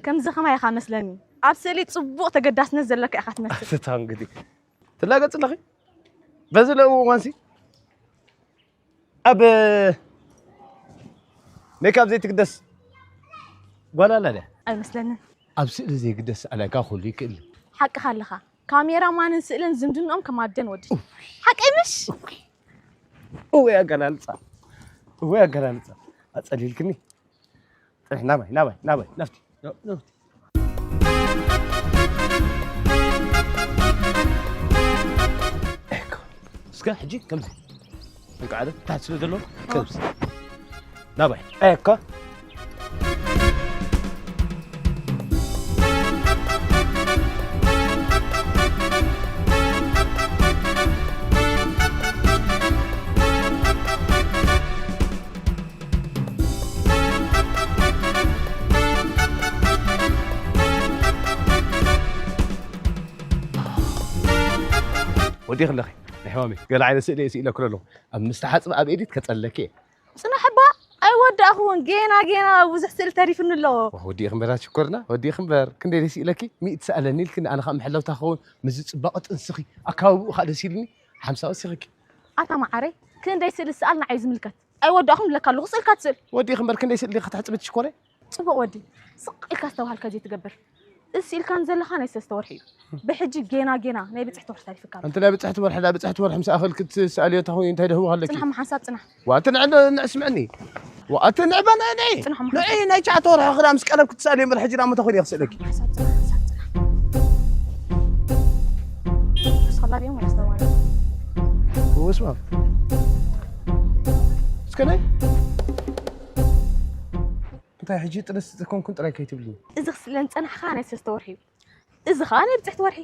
ከምዚ ኸማይ ኢኻ መስለኒ። ኣብ ስእሊ ጽቡቕ ተገዳስነት ዘለካ ኢኻ ትመስል። ኣስታ እንግዲህ ትላገጽ ኣለኺ። በዚ ለእዎ እዋንሲ ኣብ ሜካፕ ዘይትግደስ ጓል ኣላ ድያ? ኣይመስለንን። ኣብ ስእሊ ዘይግደስ ኣላይካ ኩሉ ይክእል። ሓቅኻ ኣለኻ። ካሜራማንን ስእልን ዝምድንኦም ከም ኣደን ወድን። ሓቀይ ምሽ? እወይ ኣገላልጻ፣ እወይ ኣገላልጻ። ኣጸሊልክኒ። ጽንሕ፣ ናባይ፣ ናባይ፣ ናባይ፣ ናብቲ፣ ናብቲ። እስከ ሕጂ ከምዚ። እንቃዕ ደስ ታች ስለ ዘሎ፣ ከምዚ። ናባይ። ኤኮ። ወዲኺ ኣለኺ ናይ ሕማመይ። ገለ ዓይነት ስእሊ እየ ስኢለክሎ ኣለኹ። ኣብ ምስተሓጽብ ኣብ ኤዲት ከጸለኪ እየ። ጽናሕባ ኣይወዳእኽዎን፣ ጌና ጌና ብዙሕ ስእሊ ተሪፉኒ ኣሎ። ወዲእኺ እምበር ኣቲ ሽኮርና፣ ወዲእኺ እምበር። ክንደይ ደስ ኢለኪ፣ ሚእቲ ሰኣለኒ ኢልክኒ፣ ኣነ ኸኣ መሐለውታ ክኸውን ምስዚ ጽባቐ ጥንስኺ፣ ኣካባቢኡ ኸኣ ደስ ኢሉኒ፣ ሓምሳ ወሲኽኪ። ኣታ መዓረይ፣ ክንደይ ስእሊ ዝሰኣል ንዓይ ዝምልከት። ኣይወዳእኹን እብለካ ኣለኹ፣ ስእልካ ትስእል። ወዲእኺ እምበር ክንደይ ስእሊ ኢኺ ተሕጽቢ ኣቲ ሽኮረይ? ጽቡቕ ወዲ፣ ስቕ ኢልካ ኣስተብሃልካ ዘይትገብር። እሲ ኢልካን ዘለኻን ናይ ሰለስተ ወርሒ እዩ። ብሕጂ ጌና ጌና ናይ ብጽሕቲ ወርሒ ተሪፍካ ኣሎ። ኣንቲ ናይ ብጽሕቲ ወርሒ፣ ናይ ብጽሕቲ ወርሒ ምስ ኣኸልኪ ትስኣልዮ ተኾይኑ እንታይ ደህቡ ኣለኪ? ጽናሕ እሞ ሓንሳብ ጽናሕ። ዋ፣ ኣቲ ንዕ ን-፣ ንዕስምዕኒ። ዋ፣ ኣቲ ንዕ በና ንዒ። ጽናሕ እሞ ንዒ፣ ናይ ትሽዓተ ወርሒ ክዳ ምስ ቀረብኪ ትስኣልዮ እምበር ሕጂ ዳሞ ተኾይኑ እየ ክስእለኪ። ሓንሳብ ጽናሕ፣ ሓንሳብ ጽናሕ። ንስኻ ላብዮም ወላ ዝተባለ። ወስማ። እስከ ነይ። እንታይ ሕጂ ጥንስቲ ኮንኩን ጥራይ ከይትብልኒ። እዚ ክስለን ዝጸናሕካ ናይ ሰለስተ ወርሒ እዩ። እዚ ኸኣ ናይ ብጽሕቲ ወርሒ።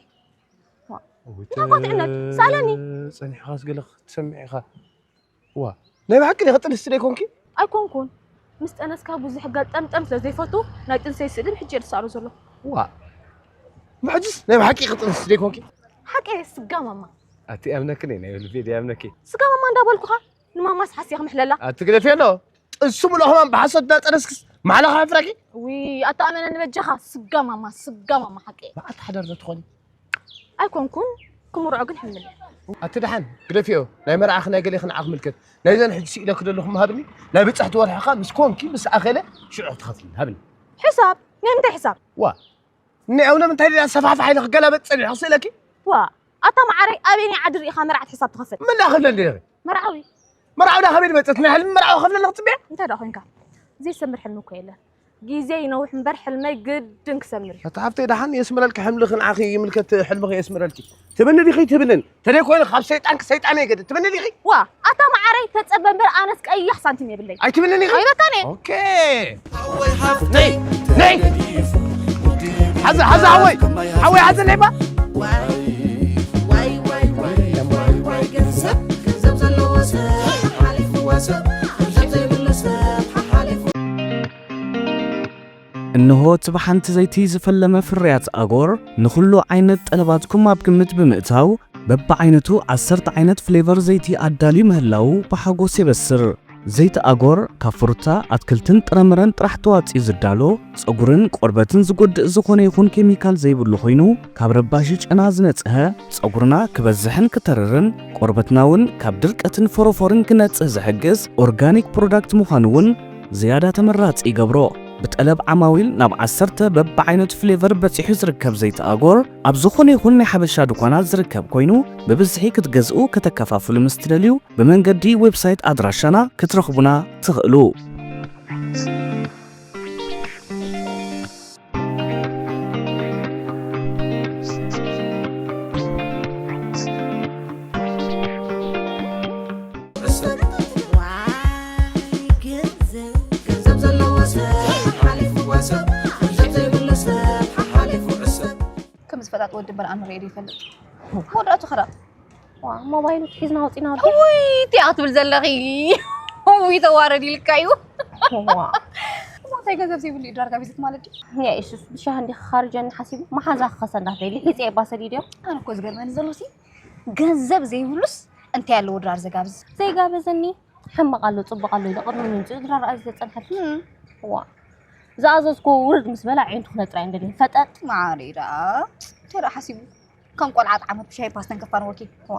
ዋ፣ እንታይ ኮ ትዕነድ? ሳለኒ። ጸኒሕኻስ ገለ ክትሰምዕ ኢኻ። ዋ፣ ናይ ብሓቂ ዲኺ ጥንስቲ ዶ ኣይኮንኪ? ኣይኮንኩን። ምስ ጠነስካ ብዙሕ ገልጠምጠም ስለ ዘይፈቱ ናይ ጥንሰይ ስእሊ ብሕጂ እየ ዝሰኣሎ ዘለኹ። ዋ፣ ምሕጅስ ናይ ብሓቂ ኢኺ ጥንስቲ ዶ ኣይኮንኪ? ሓቂ እየ፣ ስጋ ማማ። ኣቲ ኣምነክን እየ፣ ናይ ልቤ ድየ ኣምነኪ? ስጋ ማማ እንዳበልኩኻ ንማማስ ሓስያ ክምሕለላ። ኣቲ ግደፊ ኣሎ። ጥንሲ ሙሉእ ከማን ብሓሶት እናጠነስክስ ማዕለኻ ሕፍረኪ። ውይ ኣተኣመነኒ በጃኻ ስጋ ማማ ስጋ ማማ ሓቂ። መዓልቲ ሓዳር ዶ ትኾኒ? ኣይኮንኩን ክምርዖ ግን ሕምል። ኣቲ ደሓን ግደፍዮ ናይ መርዓኺ ናይ ገሌኺ ንዓ ክምልከት ናይዘን ሕጂ ስኢለኪ ዘለኹ ምሃብኒ ናይ ብጻሕቲ ወርሕኻ ምስ ኮንኪ ምስ ኣኸለ ሽዑ ትኸፍልኒ ሃብኒ። ሕሳብ ናይ ምንታይ ሕሳብ? ዋ እኒ ኣውነ ምንታይ ድኣ ሰፋሕፋሕ ኢለ ክገላበጥ ጸኒሑ ክስእለኪ። ዋ ኣታ መዓረይ ኣበየናይ ዓዲ ርኢኻ መርዓት ሕሳብ ትኸፍል? ምን ዳኸብለ እንዲ መርዓዊ መርዓዊ ዳ ከበይ ድመጸት ናይ ሕልሚ መርዓዊ ከፍለለ ክጽበያ? እንታይ ደኣ ኮይንካ ዘይሰምር ሕልሚ እኮ የለን። ግዜ ይነውሕ እምበር ሕልመይ ግድን ክሰምር እዩ። ኣታ ሓፍተይ ደሓን የስምረልኪ ሕልምኺ ንዓኺ ይምልከት ሕልምኺ የስምረልኪ። ትብኒ ዲኺ ትብንን ተደይ ኮይኑ ካብ ሰይጣን ክሰይጣን እየ ገድል ትብኒ ዲኺ? ዋ ኣታ መዓረይ ተጸበ እምበር ኣነስ ቀያሕ ሳንቲም የብለይ። ኣይትብንን ኢኺ? ኣይበካን እየ። ኦኬ። ነይ ነይ ሓዘ ሓዘ ሓወይ ሓወይ ሓዘ ነይባ እንሆ እቲ ብሓንቲ ዘይቲ ዝፈለመ ፍርያት ኣጎር ንኹሉ ዓይነት ጠለባትኩም ኣብ ግምት ብምእታው በብዓይነቱ ዓሰርተ ዓይነት ፍሌቨር ዘይቲ ኣዳልዩ ምህላዉ ብሓጎስ የበስር። ዘይቲ ኣጎር ካብ ፍሩታ፣ ኣትክልትን ጥረምረን ጥራሕ ተዋጽዩ ዝዳሎ፣ ጸጉርን ቆርበትን ዝጎድእ ዝኾነ ይኹን ኬሚካል ዘይብሉ ኮይኑ ካብ ረባሺ ጨና ዝነጽሀ፣ ጸጉርና ክበዝሕን ክተርርን ቆርበትና እውን ካብ ድርቀትን ፎሮፎርን ክነጽህ ዝሕግዝ ኦርጋኒክ ፕሮዳክት ምዃኑ እውን ዝያዳ ተመራጺ ይገብሮ። ብጠለብ ዓማዊል ናብ ዓሰርተ በብዓይነቱ ፍሌቨር በጺሑ ዝርከብ ዘይቲ ኣጎር ኣብ ዝኾነ ይኹን ናይ ሓበሻ ድኳናት ዝርከብ ኮይኑ ብብዝሒ ክትገዝኡ ከተከፋፍሉ ምስ ትደልዩ ብመንገዲ ዌብሳይት ኣድራሻና ክትረኽቡና ትኽእሉ። ወዲ በል ኣነ ሬዲ ይፈልጥ። ወዳቱ ኸዳ። ዋ፣ ሞባይሉ ሒዝና ወፂና ወዲ። ውይ፣ እቲኣ ክትብል ዘለኺ። ውይ፣ ተዋረድ ኢልካ እዩ። ዋ። እሞ እንታይ ገንዘብ ዘይብሉ እዩ ዳርጋ ቢዝት ማለት ድዩ? ያ ኢየሱስ፣ ብሻህ እንዲ ክኻርጀኒ ሓሲቡ፣ መሓዛ ክኸሰ እንዳትለይ፣ ልሒፀ እየ ባሰ ዲድዮ። ኣነ እኮ ዝገርመኒ ዘሎ ሲ፣ ገንዘብ ዘይብሉስ እንታይ ኣለዎ ድራር ዘጋብዝ? ዘይጋበዘኒ፣ ሕማቕ ኣሎ፣ ጽቡቕ ኣሎ ኢለ ቅድሚ ምምጽኡ ድራር ኣዝየ ዘጸንሐት። እም። ዋ። ዝኣዘዝኩዎ ውርድ ምስ በላ፣ ኣዒንቱ ክነጥራ እየ እንደልየ። ፈጠጥ። ማዕረይ ደኣ። እንታይ ደኣ ሓሲቡ? ከም ቆልዓ ጣዕመት ብሻሂ ፓስተን ከፋንወኪ። ዋ።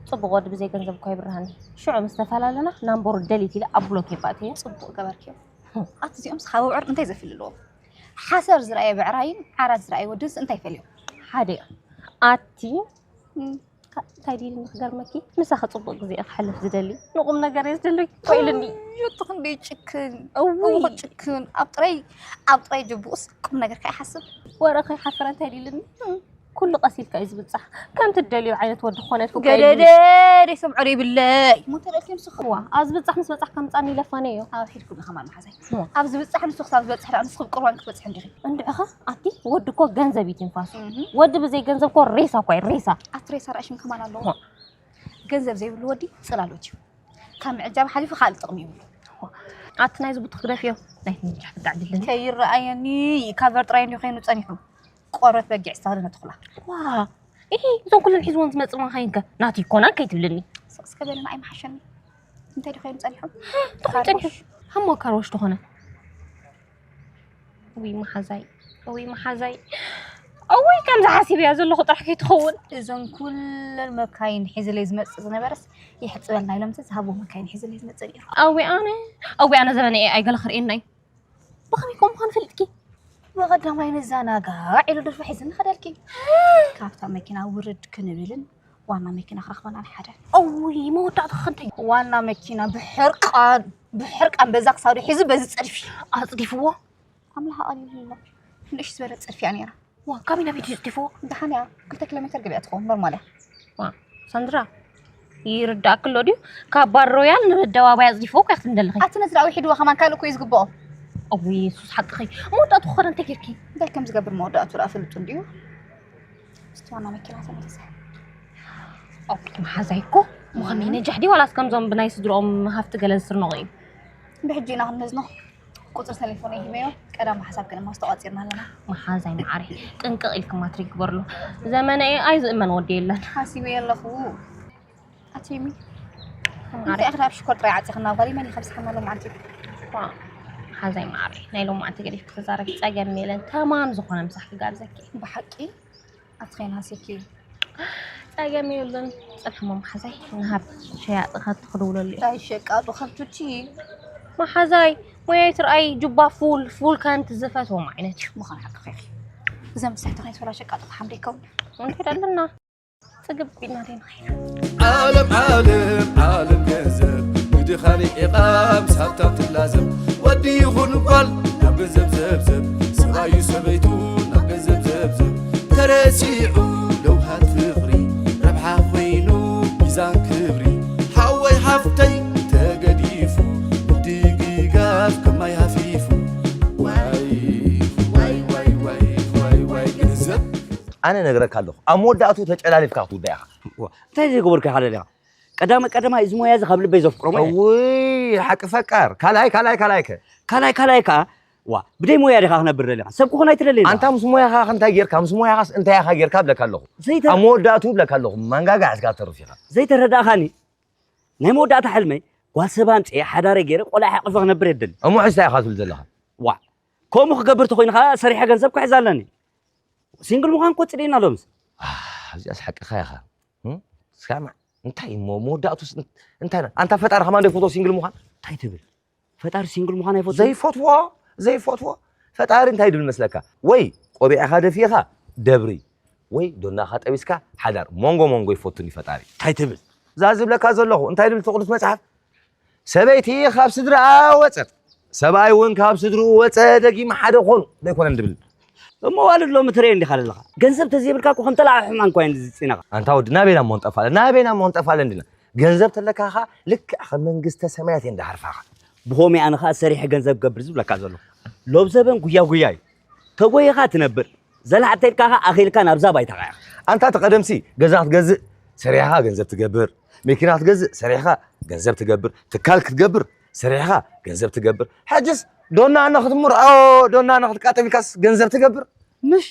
ጽቡቕ ወዲ ብዘይ ገንዘብ እኮ ኣይብርሃኒ። ሽዑ ምስ ተፈላለና፣ ናምበሩ ደሊት ኢለ ኣብ ብሎክ የባእተዮ። ጽቡቕ ገበርክዮ። ኣቲ እዚኦም ስሓ ውዕር እንታይ ዘፍልልዎም? ሓሰር ዝረኣየ ብዕራይን ዓራት ዝረኣየ ወድንስ እንታይ ይፈልዮም? ሓደ እዮም። ኣቲ እም። ካ-፣ እንታይ ድዩ ኢልኒ ክገርመኪ? ምሳኺ ጽቡቕ ግዜ እየ ክሕልፍ ዝደሊ። ንቁም ነገር እየ ዝደሊ እኮ ኢልኒ። እዩ፣ እቲ ክንደይ ጭክን። እውይ። እሞ ጭክን። ኣብ ጥራይ፣ ኣብ ጥራይ ጅቡኡስ ቁም ነገር ከይሓስብ። ወረ ከይሓፈረ እንታይ ድዩ ኢልኒ? እም። ኩሉ ቀስ ኢልካ እዩ ዝብጻሕ። ከም ትደልዮ ዓይነት ወዲ ክኾነ ትውቃ ኢልኒ። ገደደ፣ ደይሰምዖ ደይብለይ። እሞ እንታይ ደልኪ ንስኺ? ዋ፣ ኣብ ዝብጻሕ ምስ በጻሕ ከምጻኒ ይለፋነ እዩ። ኣብ ሒድኩ ኢኻ ማን መሓዛይ። እዋ። ኣብ ዝብጻሕ ንሱ ክሳብ ዝበጽሕ ደኣ ንስኺ ብቁርባን ክትበጽሒ እንዲኺ። እንድዕኸ ኣቲ ወዲ እኮ ገንዘብ እዩ ትንፋሱ። እህ። ወዲ ብዘይ ገንዘብ እኮ ሬሳ እኮ እዩ፣ ሬሳ። ኣቲ ሬሳ ረኣሽም ከማን ኣለዎ። እዋ። ገንዘብ ዘይብሉ ወዲ ጽላሎት እዩ። ካብ ምዕጃብ ሓሊፉ ካልእ ጥቕሚ የብሉ። ኣቲ ናይዚ ቡትኽ ግደፍዮ። ናይቲ ምንጃሕ ክዳዕድልኒ። ከይረኣየኒ ካቨር ጥራይ እንዲዩ ኮይኑ ጸኒሑ። ቆርበት በጊዕ ዝተኸደነ ተኹላ። ዋ፣ ኢሂ፣ እዞም ኩለን ሒዝወን ዝመጽእ መኻይንከ ናቱ ይኮናን ከይትብልኒ። ስቕ እስከ በለና ኣይምሓሸኒ። እንታይ ድኾ እዮም ጸኒሖም? እንታይ ጸኒሑ? ካርጎሽ። ሃሞ ካርጎሽ ተኾነ። ውይ መሓዛይ፣ ውይ መሓዛይ። እውይ፣ ከምዚ ሓሲበያ ዘለኹ ጥራሕ ከይትኸውን። እዞን ኩለን መካይን ሒዝለይ ዝመጽእ ዝነበረስ ይሕጽበልና ኢሎምስ ዝሃብዎ መካይን ሒዝለይ ዝመጽእ ነይሩ። ኣዊ ኣነ፣ ኣዊ ኣነ ዘበነ ኤኣይ ገለ ክርእየና እዩ። ብኸመይ ከምኡ ምዃኑ ፈሊጥኪ? ብቐዳማይ ንዘናጋዕ ኢሉ ደርፊ ሒዝኒ ኸደልኪ። ካብታ መኪና ውርድ ክንብልን ዋና መኪና ክረኽበናን ሓደ። እውይ፣ መወዳእታ ኸ እንታይ? ዋና መኪና ብሕርቃን፣ ብሕርቃን በዛ ክሳዱ ሒዙ በዚ ጸድፊ። ኣጽዲፍዎ? ኣምላኽ ኣቕሊልዎ። ንእሽ ዝበለት ጸድፊ እያ ነይራ። ዋ፣ ካበይ ናበይ ድዩ ኣጽዲፍዎ? ደሓን እያ። ክልተ ኪሎ ሜትር ገቢኣ ትኸውን፣ ኖርማል እያ። ዋ፣ ሳንድራ፣ ይርዳእኪ ኣሎ ድዩ? ካብ ባር ሮያል ንኣደባባይ ኣጽዲፍዎ እኮ ኢኺ ትብሊ ዘለኺ። ኣቲ ነዚ ደኣ ውሒድዎ ከማን ካልእ እኮ እዩ ዝግብኦ። እውይ፣ የሱስ ሓቅኺ። መወዳእትኡ ክኾነ እንታይ ጌርኪ? እንታይ ከም ዝገብር መወዳእትኡ ደኣ ፍሉጥ እንድዩ። እስቲ ዋና መኪና ተመሊሰ። ኦኬ፣ መሓዛይ እኮ ምዃን እም። ነጃሕ ድዩ ዋላስ ከምዞም ብናይ ስድርኦም ሃፍቲ ገለ ዝስርንቑ እዩ? ብሕጂ ኢና ክንመዝኖ። ቁጽሪ ተሌፎነይ ሂበዮ፣ ቀዳም ሓሳብ ክንማስ ተቋጺርና ኣለና። መሓዛይ መዓረይ፣ ጥንቅቕ ኢልኪ ማትሪክ ግበርሉ። ዘመነ ኤኣይ ዝእመን ወዲ የለን። ሓሲበዮ ኣለኹ። ኣቲ ሚ፣ መዓረይ። እንታይ ኢኺ ኣብ ሽኮር ጥራይ ዓጺኽና? ጓል መን ኢኺ ብዝሓና ሎማዓንቲ? ዋ፣ መሓዛይ መዓረይ፣ ናይ ሎማዓንቲ ገዲፍኪ ተዛረቢ ጸገም የለን። ተማም ዝኾነ ምሳሕ ክጋብዘኪ። ብሓቂ? ኣቲ ኸይናሲኪ። ጸገም የብሉን። ጽንሕሞ መሓዛይ፣ ንሃብ ሸያጢ ከብቲ ክድውለሉ እዩ። እንታይ ሸቃጡ ከብቲ? መሓዛይ፣ ሞያይ ትርኣይ፣ ጁባ ፉል፣ ፉል ከምቲ ዝፈትዎም ዓይነት እዩ። ምዃን ሓቅኺ ኢኺ። እዞም ዝስሕቱ ከይትበላ ሸቃጡ ክሓምደ ይከውን። እንታይ ደለና? ጽግብ ኢልና ደይንኸይድ። ዓለም ዓለም ዓለም ገንዘብ ብድኻሪ ዒቓ ምስ ሃብታም ትላዘብ። ወዲ ይኹን ጓል ናብ ገንዘብ ዘብዘብ፣ ሰብኣዩ ሰበይቱ ናብ ገንዘብ ዘብዘብ። ተረሲዑ ለውሃት ፍቕሪ፣ ረብሓ ኮይኑ ሚዛን ክብሪ። ሓወይ ሓፍተይ ተገዲፉ፣ ምድግጋፍ ከማይ ሃፊፉ። ዋይ፣ ዋይ፣ ዋይ፣ ዋይ፣ ዋይ፣ ዋይ፣ ገንዘብ። ኣነ ነግረካ ኣለኹ፣ ኣብ መወዳእቱ ተጨላሊፍካ ክትውዳእ ኢኻ። ዋ፣ እንታይ ዘይገበርኩ ኢኻ ደሊኻ? ቀዳማይ፣ ቀዳማይ፣ እዚ ሞያ እዚ ካብ ልበይ ዘፍቅሮ ሞያ እዩ። እውይ፣ ሓቂ ፈቃር። ካልኣይ፣ ካልኣይ፣ ካልኣይ ከ? ካልኣይ፣ ካልኣይ ከኣ፣ ዋ፣ ብደይ ሞያ ዲኻ ክነብር ደሊኻ? ሰብ ክኾን ኣይትደልን ኢኻ? ኣንታ ምስ ሞያኻ ከ እንታይ ጌርካ? ምስ ሞያኻስ እንታይ ኢኻ ጌርካ እብለካ ኣለኹ። ዘይተ-፣ ኣብ መወዳእቱ እብለካ ኣለኹ፣ ማንጋጋ ሒዝካ ትተርፍ ኢኻ። ዘይተረዳእኻኒ? ናይ መወዳእታ ሕልመይ፣ ጓል ሰብ ኣምጺኤ፣ ሓዳረይ ገይረ፣ ቆልዓ ሓቂፈ ክነብር እየ ዝደሊ። እሞ ሕጂ እንታይ ኢኻ ትብል ዘለኻ? ዋ፣ ከምኡ ክገብር ተኾይኑ ኸኣ፣ ሰሪሐ ገንዘብ ክሕዝ ኣለኒ። ሲንግል ምዃን እኮ ጽሊእና ሎምስ። ኣህ፣ እዚኣስ ሓቅኻ ኢኻ። እም? ስማዕ፣ እንታይ እሞ መወዳእቱስ እን-፣ እንታይ ነ-፣ ኣንታ ፈጣሪ ከማን ዶ ይፈትዎ ሲንግል ምዃን? እንታይ ትብል? ፈጣሪ ሲንግል ምዃን ኣይፈትዎን? ዘይፈትዎ፣ ዘይፈትዎ። ፈጣሪ እንታይ ድብል መስለካ? ወይ ቆቢዕኻ ደፊእኻ ደብሪ፣ ወይ ዶናኻ ጠቢስካ ሓዳር። መንጎ መንጎ ይፈቱኒ ፈጣሪ። እንታይ ትብል? እዛ ዝብለካ ዘለኹ፣ እንታይ ድብል እቲ ቅዱስ መጽሓፍ? ሰበይቲ ካብ ስድራኣ ወጸት፣ ሰብኣይ እውን ካብ ስድርኡ ወጸ፣ ደጊም ሓደ ኾኑ። ዶ ኣይኮነን ድብል? እሞ ዋልድ ሎሚ ትርእዮ እንዲኻ ዘለኻ። ገንዘብ ተዘይብልካ እኮ ከም ተላዓ ሕማም እኮ እየን ዝጽነኻ። ኣንታ ወዲ፣ ናበይና እሞ ንጠፋለን? ናበይና እሞ ንጠፋለን ዲና? ገንዘብ ተለካ ኸኣ ልክዕ ከም መንግስተ ሰማያት እየን ዝሃርፋኻ። ብኸምኡ ኣነ ኸኣ ሰሪሐ ገንዘብ ክገብር ዝብለካ ዘለኹ። ሎብ ዘበን ጉያ ጉያ እዩ። ተጎይኻ ትነብር። ዘላሕተልካ ኸዓ ኣኺልካ ናብዛ ባይታ ኸዓ። ኣንታ ተቐደምሲ ገዛ ክትገዝእ ሰሪሕኻ ገንዘብ ትገብር፣ መኪና ክትገዝእ ሰሪሕኻ ገንዘብ ትገብር፣ ትካል ክትገብር ሰሪሕኻ ገንዘብ ትገብር። ሕጅስ ዶና ኣነ ክትምርዖ ዶና ኣነ ክትቃጠም ኢልካስ ገንዘብ ትገብር። ምሽ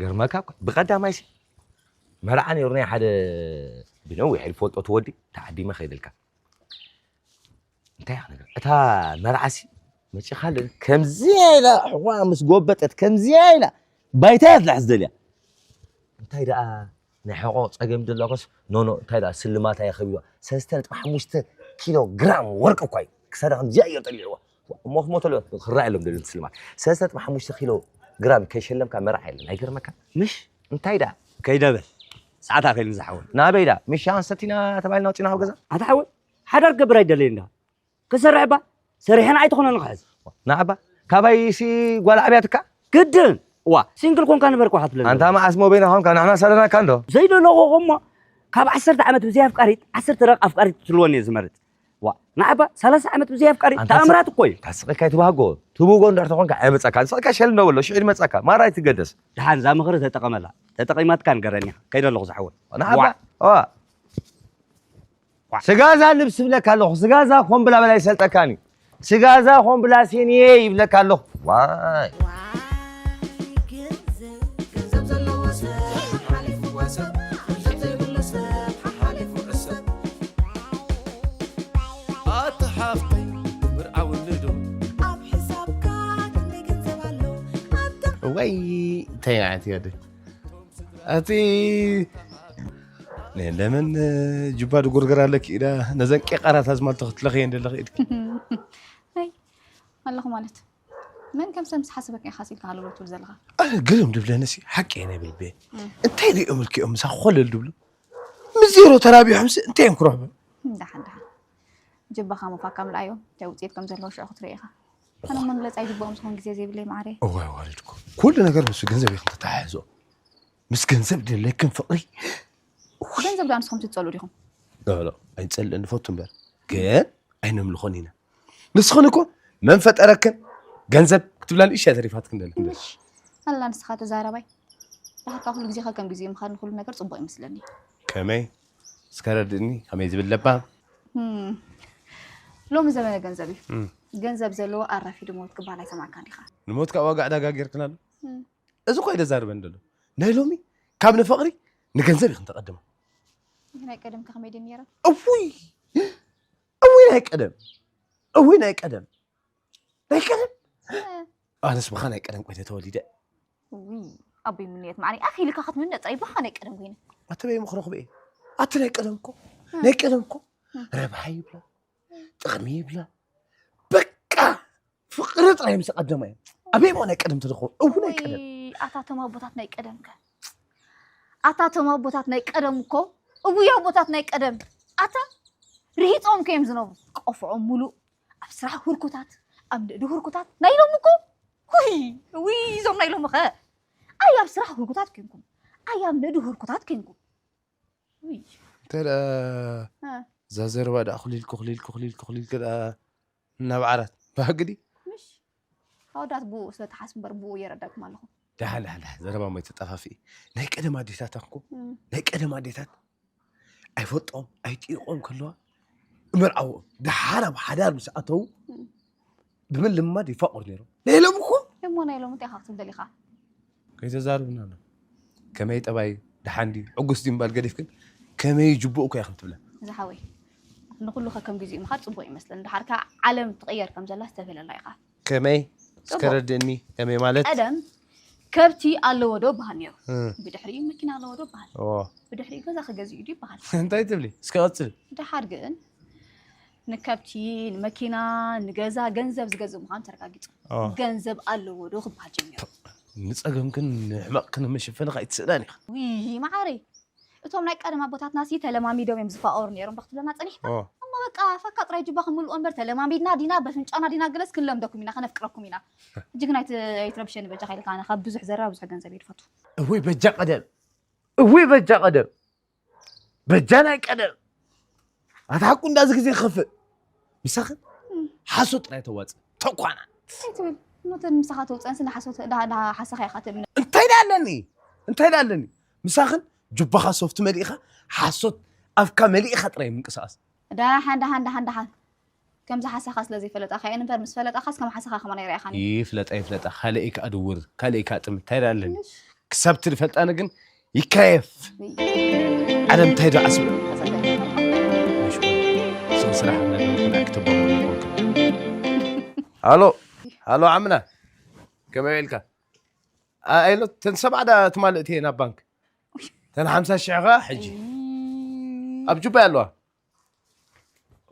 ገርመካ እኮ ብቐዳማይሲ መርዓ ነይሩ ናይ ሓደ ብነዊሕ ዝፈልጦ ትወዲ ተዓዲመ ከይደልካ እንታይ ይኽነገር እታ መርዓሲ መጪኻል ከምዚያ ኢላ ኣሕዋ ምስ ጎበጠት ከምዚያ ኢላ ባይታ እያ ትላሕስ ደልያ እንታይ ደኣ ናይ ሕቖ ጸገም ደለኹስ ኖኖ እንታይ ደኣ ስልማታ የኸቢዋ ሰለስተ ነጥቢ ሓሙሽተ ኪሎ ግራም ወርቂ እኳ እዩ ክሳዳ ከምዚያ እዮ ጠሊዕዋ እሞ ክሞተሎ ክራይ የሎም ደልዮም ስልማት ሰለስተ ነጥቢ ሓሙሽተ ኪሎ ግራም ከይሸለምካ መርዓ የለን ኣይገርመካ ምሽ እንታይ ደኣ ከይደበል ሰዓት ኣኸይልን ዝሓወል ናበይ ደኣ ምሻ ኣንሰቲና ተባሂልና ወፂና ኣብ ገዛ ኣታ ሓወል ሓዳር ክገብር ኣይደለየ እንዳ ክሰርሕ እባ ሰሪሐን ኣይትኾነን ክሕዝ ንዓባ ካባይ ሲ ጓል ዓብያትካ ግድን ዋ ሲንግል ኮንካ ንበር ኳ ክትብለኒ ኣንታ መዓስ ሞ በይና ኮንካ ንሕና ሰለናካ እንዶ ዘይደለኹ እሞ ካብ ዓሰርተ ዓመት ብዘይ ኣፍቃሪት ዓሰርተ ደቂ ኣፍቃሪት ትልወኒ እየ ዝመርጥ ዋ ንዓባ ሰላሳ ዓመት ብዘይ ኣፍቃሪት ኣንታ ተኣምራት እኮ እዩ ታስቕካ ይትባህጎ ትብጎ እንድሕር ተኾንካ ኣይመፀካ ንስቕካ ሸል እንደበሎ ሽዑ ይመፀካ ማራ ይትገደስ ደሓን እዛ ምኽሪ ተጠቐመላ ተጠቒማትካ ንገረኒ ከይደ ኣለኹ ዝሓወል ንዓባ ዋ ስጋዛ ልብስ ይብለካ ኣለኹ ስጋዛ ኮምብላ በላይ ይሰልጠካኒ ስጋዛ ኮምብላ ሴንየ ይብለካ ኣለኹ ዋይ ኣታ ሓፍተይ ብርዓውኒ ዶ እዋይ እንታይ ዓይነት እያ ደ ኣቲ ለምን ጅባ ድጉርግር ኣለኪ ኢዳ ነዘን ቄቃራት ኣዝማልቶ ክትለኽየን ደለኺ ኢድኪ ኣለኹ ማለት መን ከም ሰብ ምስ ሓሰበካ ኢኻ ኢልካ ሃለሎ ትብል ዘለኻ ኣነ ግርም ድብለንሲ ሓቂ እየ ናይ ብልቤ እንታይ ሪኦም ልኪኦም ምሳ ኮለል ድብሉ ምስ ዜሮ ተራቢሖምሲ እንታይ እዮም ክረኽቡ ደሓን ደሓን ጅባኻ ምፋካ ምልኣዮም እንታይ ውፅኢት ከም ዘለዎ ሽዑ ክትርኢ ኢኻ ኣነ መግለፂ ኣይግብኦም ዝኾን ግዜ ዘይብለይ ማዕረ እዋይ ዋልድኩም ኩሉ ነገር ምስ ገንዘብ ኢኹም ተተሓሕዝኦ ምስ ገንዘብ ድለክም ፍቕሪ ገንዘብ ዳ ንስኹም ትፀሉ ዲኹም ሎ ኣይንፀልእ ንፈቱ እምበር ግን ኣይነምልኾን ኢና ንስኽን እኮ መን ፈጠረክን ገንዘብ ክትብላ ንእሽያ ተሪፋትክን ደለ ኣላ ንስኻ ተዛረባይ ዳሕርካ ኩሉ ግዜ ከም ግዜ ምኻድ ንኩሉ ነገር ፅቡቅ ይመስለኒ ከመይ እስከረድእኒ ከመይ ዝብል ለባም ሎሚ ዘመነ ገንዘብ እዩ ገንዘብ ዘለዎ ኣራፊዱ ሞት ክበሃል ኣይሰማዕካን ዲኻ ንሞት ካብ ዋጋ ዕዳጋ ጌርክናሉ እዚ እኮ ይደዛርበን ደሎ ናይ ሎሚ ካብ ንፍቕሪ ንገንዘብ ይኽን ተቐድሞ ናይ ቀደም ከኸመይ ድን ነይረ እውይ እውይ ናይ ቀደም እውይ ናይ ቀደም ናይ ቀደም ኣነስ ብኻ ናይ ቀደም ኮይነ ተወሊደ ውይ ኣቦይ ምንየት ማዕረይ ኣኺልካ ክትምነ ጥራይ ብኻ ናይ ቀደም ኮይነ ኣተበይ ምኽሮ ክብኤ ኣቲ ናይ ቀደም እኮ ናይ ቀደም እኮ ረብሓ ይብላ ጥቕሚ ይብላ በቃ ፍቕሪ ጥራይ ምስ ቀደማ እዮም ኣበይ ሞ ናይ ቀደም ትረኽቦ እው ናይ ቀደም ኣታቶም ኣቦታት ናይ ቀደም ከ ኣታቶም ኣቦታት ናይ ቀደም እኮ እውይ ኣቦታት ናይ ቀደም ኣታ ርሂፆም ከዮም ዝነብሩ ቆፍዖም ሙሉእ ኣብ ስራሕ ህርኩታት ኣብ ንእዲ ህርኩታት ናይ ሎም እኮ ውይ ውይ እዞም ናይ ሎም ኸ ኣይ ኣብ ስራሕ ህርኩታት ኮንኩም ኣይ ኣብ ንእዲ ህርኩታት ኮንኩም ውይ እንተ ደኣ እ። እዛ ዘረባ ደኣ ኩሊልኪ ኩሊልኪ ኩሊልኪ ኩሊልኪ ደኣ እናብ ዓራት ባህጊ ድዩ ምሽ ኣወዳት ብኡ ስለ ትሓስቡ እምበር ብኡ የረዳኩም ኣለኹ ደሓን ደሓን ደሓን ዘረባ ሞ ኣይተጣፋፍኢ ናይ ቀደም ኣዴታት ኣኮ ናይ ቀደም ኣዴታት ኣይፈልጦም ኣይጥይቖም ከለዋ እመርዓዎም ደሓር ኣብ ሓዳር ምስ ኣተዉ ብምልማድ ይፋቐሩ ነይሮም ናይ ሎም እኮ እሞ ናይ ሎም እንታይ ኢኻ ክትብል ደሊኻ ከይተዛርብና ኣሎ ከመይ ጠባይ ደሓን ድዩ ዕጉስ ድዩ ምባል ገዲፍክን ከመይ ጅቡእ እኮ ኢኽን ትብለን ዝሓወይ ንኩሉ ከከም ግዚኡ ምኻድ ፅቡቅ ይመስለኒ ድሓር ከዓ ዓለም ትቅየር ከም ዘላ ዝተፈለላ ኢኻ ከመይ እስከ ረድእኒ ከመይ ማለት ቀደም ከብቲ ኣለዎ ዶ በሃል ነይሩ ብድሕሪኡ መኪና ኣለዎ ዶ በሃል ብድሕሪኡ ገዛ ክገዝኡ ዱ ይበሃል እንታይ ትብሊ እስከ ቀፅል ድሓር ግን ንከብቲ ንመኪና ንገዛ ገንዘብ ዝገዝእ ምዃኑ ተረጋጊፁ ገንዘብ ኣለዎ ዶ ክበሃል ጀሚሩ ንፀገምክን ንሕመቕክን መሸፈኒ ከይትስእናን ኢኻ ውይ ማዓረይ እቶም ናይ ቀደም ኣቦታትና ሲ ተለማሚዶም እዮም ዝፋቀሩ ነይሮም ዶ ክትብለና ፀኒሕካ እሞ በቃ ፈካ ጥራይ ጅባ ክምልኦ እምበር ተለማሚድና ዲና በፍንጫና ዲና ገለስ ክንለምደኩም ኢና ከነፍቅረኩም ኢና እጅግ ናይ ኣይትረብሸኒ በጃ ካይልካ ኣነ ካብ ብዙሕ ዘረባ ብዙሕ ገንዘብ እየ ድፈቱ እወይ በጃ ቀደም እወይ በጃ ቀደም በጃ ናይ ቀደም ኣታ ሓቁ እንዳዚ ግዜ ክኸፍእ ምሳኽን ሓሶት ጥራይ ተዋፅእ ተኳና ኖተን ምሳኻ ተውፀን ስለ ሓሶት ዳ ዳ ሓሰኻ ኢኻ ትእምነ። እንታይ ዳ ኣለኒ እንታይ ዳ ኣለኒ? ምሳኽን ጁባኻ ሶፍት መሊእኻ ሓሶት ኣፍካ መሊእኻ ጥራይ ምንቅስቃስ። ዳሓን ዳሓን ዳሓን ዳሓን ከምዚ ሓሳኻ ስለ ዘይፈለጣኻ እየን እምበር ምስ ፈለጣኻስ ከም ሓሳኻ ከማን ኣይረኣኻን። ይፍለጣ ይፍለጣ ካልእ ከኣ ድውር ካልእ ከኣ ጥምት እንታይ ዳ ኣለኒ? ክሳብ ትፈልጣኒ ግን ይካየፍ። ዓለም እንታይ ዶ ዓስብ? ስም ስራሕ እናገበርኩ ንዓይ ክተባብዑ ይኾንኩ። ሃሎ ሃሎ ዓምና ከመይ ውዒልካ? ኣይሎ ተን ሰብዓ ዳ ትማልእ እየ ናብ ባንክ ተን ሓምሳ ሽሕ ኸ ሕጂ ኣብ ጁባይ ኣለዋ።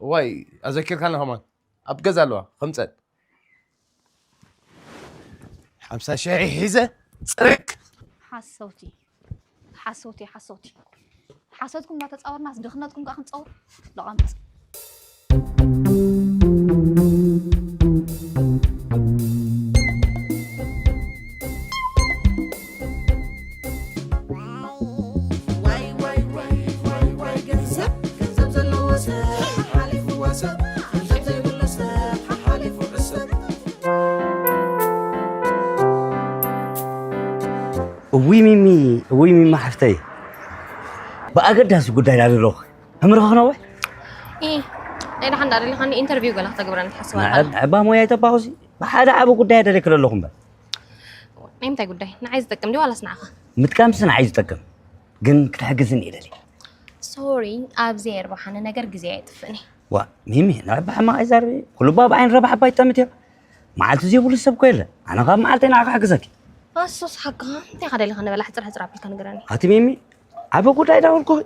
ዋይ ኣዘኪርካና ከማን ኣብ ገዛ ኣለዋ ከምፀን ሓምሳ ሽሕ ሒዘ ፅርግ። ሓሰውቲ ሓሰውቲ ሓሰውቲ ሓሰውትኩም እናተፃወርናስ ድኽነትኩም ከዓ ክንፀውር። ለቐምፅ እውይ ሚሚ እውይ ሚማ ሓፍተይ ብኣገዳሲ ጉዳይ ዳለለኹ ህምርኸ ክነውሕ ኢ ናይ ደሓን ዳደሊኻኒ ኢንተርቪው ገላ ክተግብረኒ ትሓስብ ኣለኻ። ዕባ ሞያ ይተባኹሲ ብሓደ ዓቢ ጉዳይ ደሊክለ ኣለኹ እምበር ናይ ምንታይ ጉዳይ ንዓይ ዝጠቅም ድዩ ዋላስ ንዓኻ? ምጥቃምሲ ንዓይ ዝጠቅም ግን ክትሕግዝኒ እየ ደልየ ሶሪ ኣብዚ የርባሓኒ ነገር ግዜ ኣይጥፍእን እየ። ዋ ሚሚ ንዕባ ሕማቕ ኣይዛርቢ ኩሉ ባ ብዓይኒ ረብሓ ባ ይጠምት እዮ መዓልቲ ዘይብሉ ሰብ እኮ የለ ኣነ ካብ መዓልተይ ንዓኻ ሕግዘኪ ኣሶስ ሓቅኻ እንታይ ኢኻ ደሊኻ ንበላ ሕፅር ሕፅር ኣቢልካ ንገረኒ ኣቲ ሚሚ ዓበ ጉዳይ ዳበልኩኺ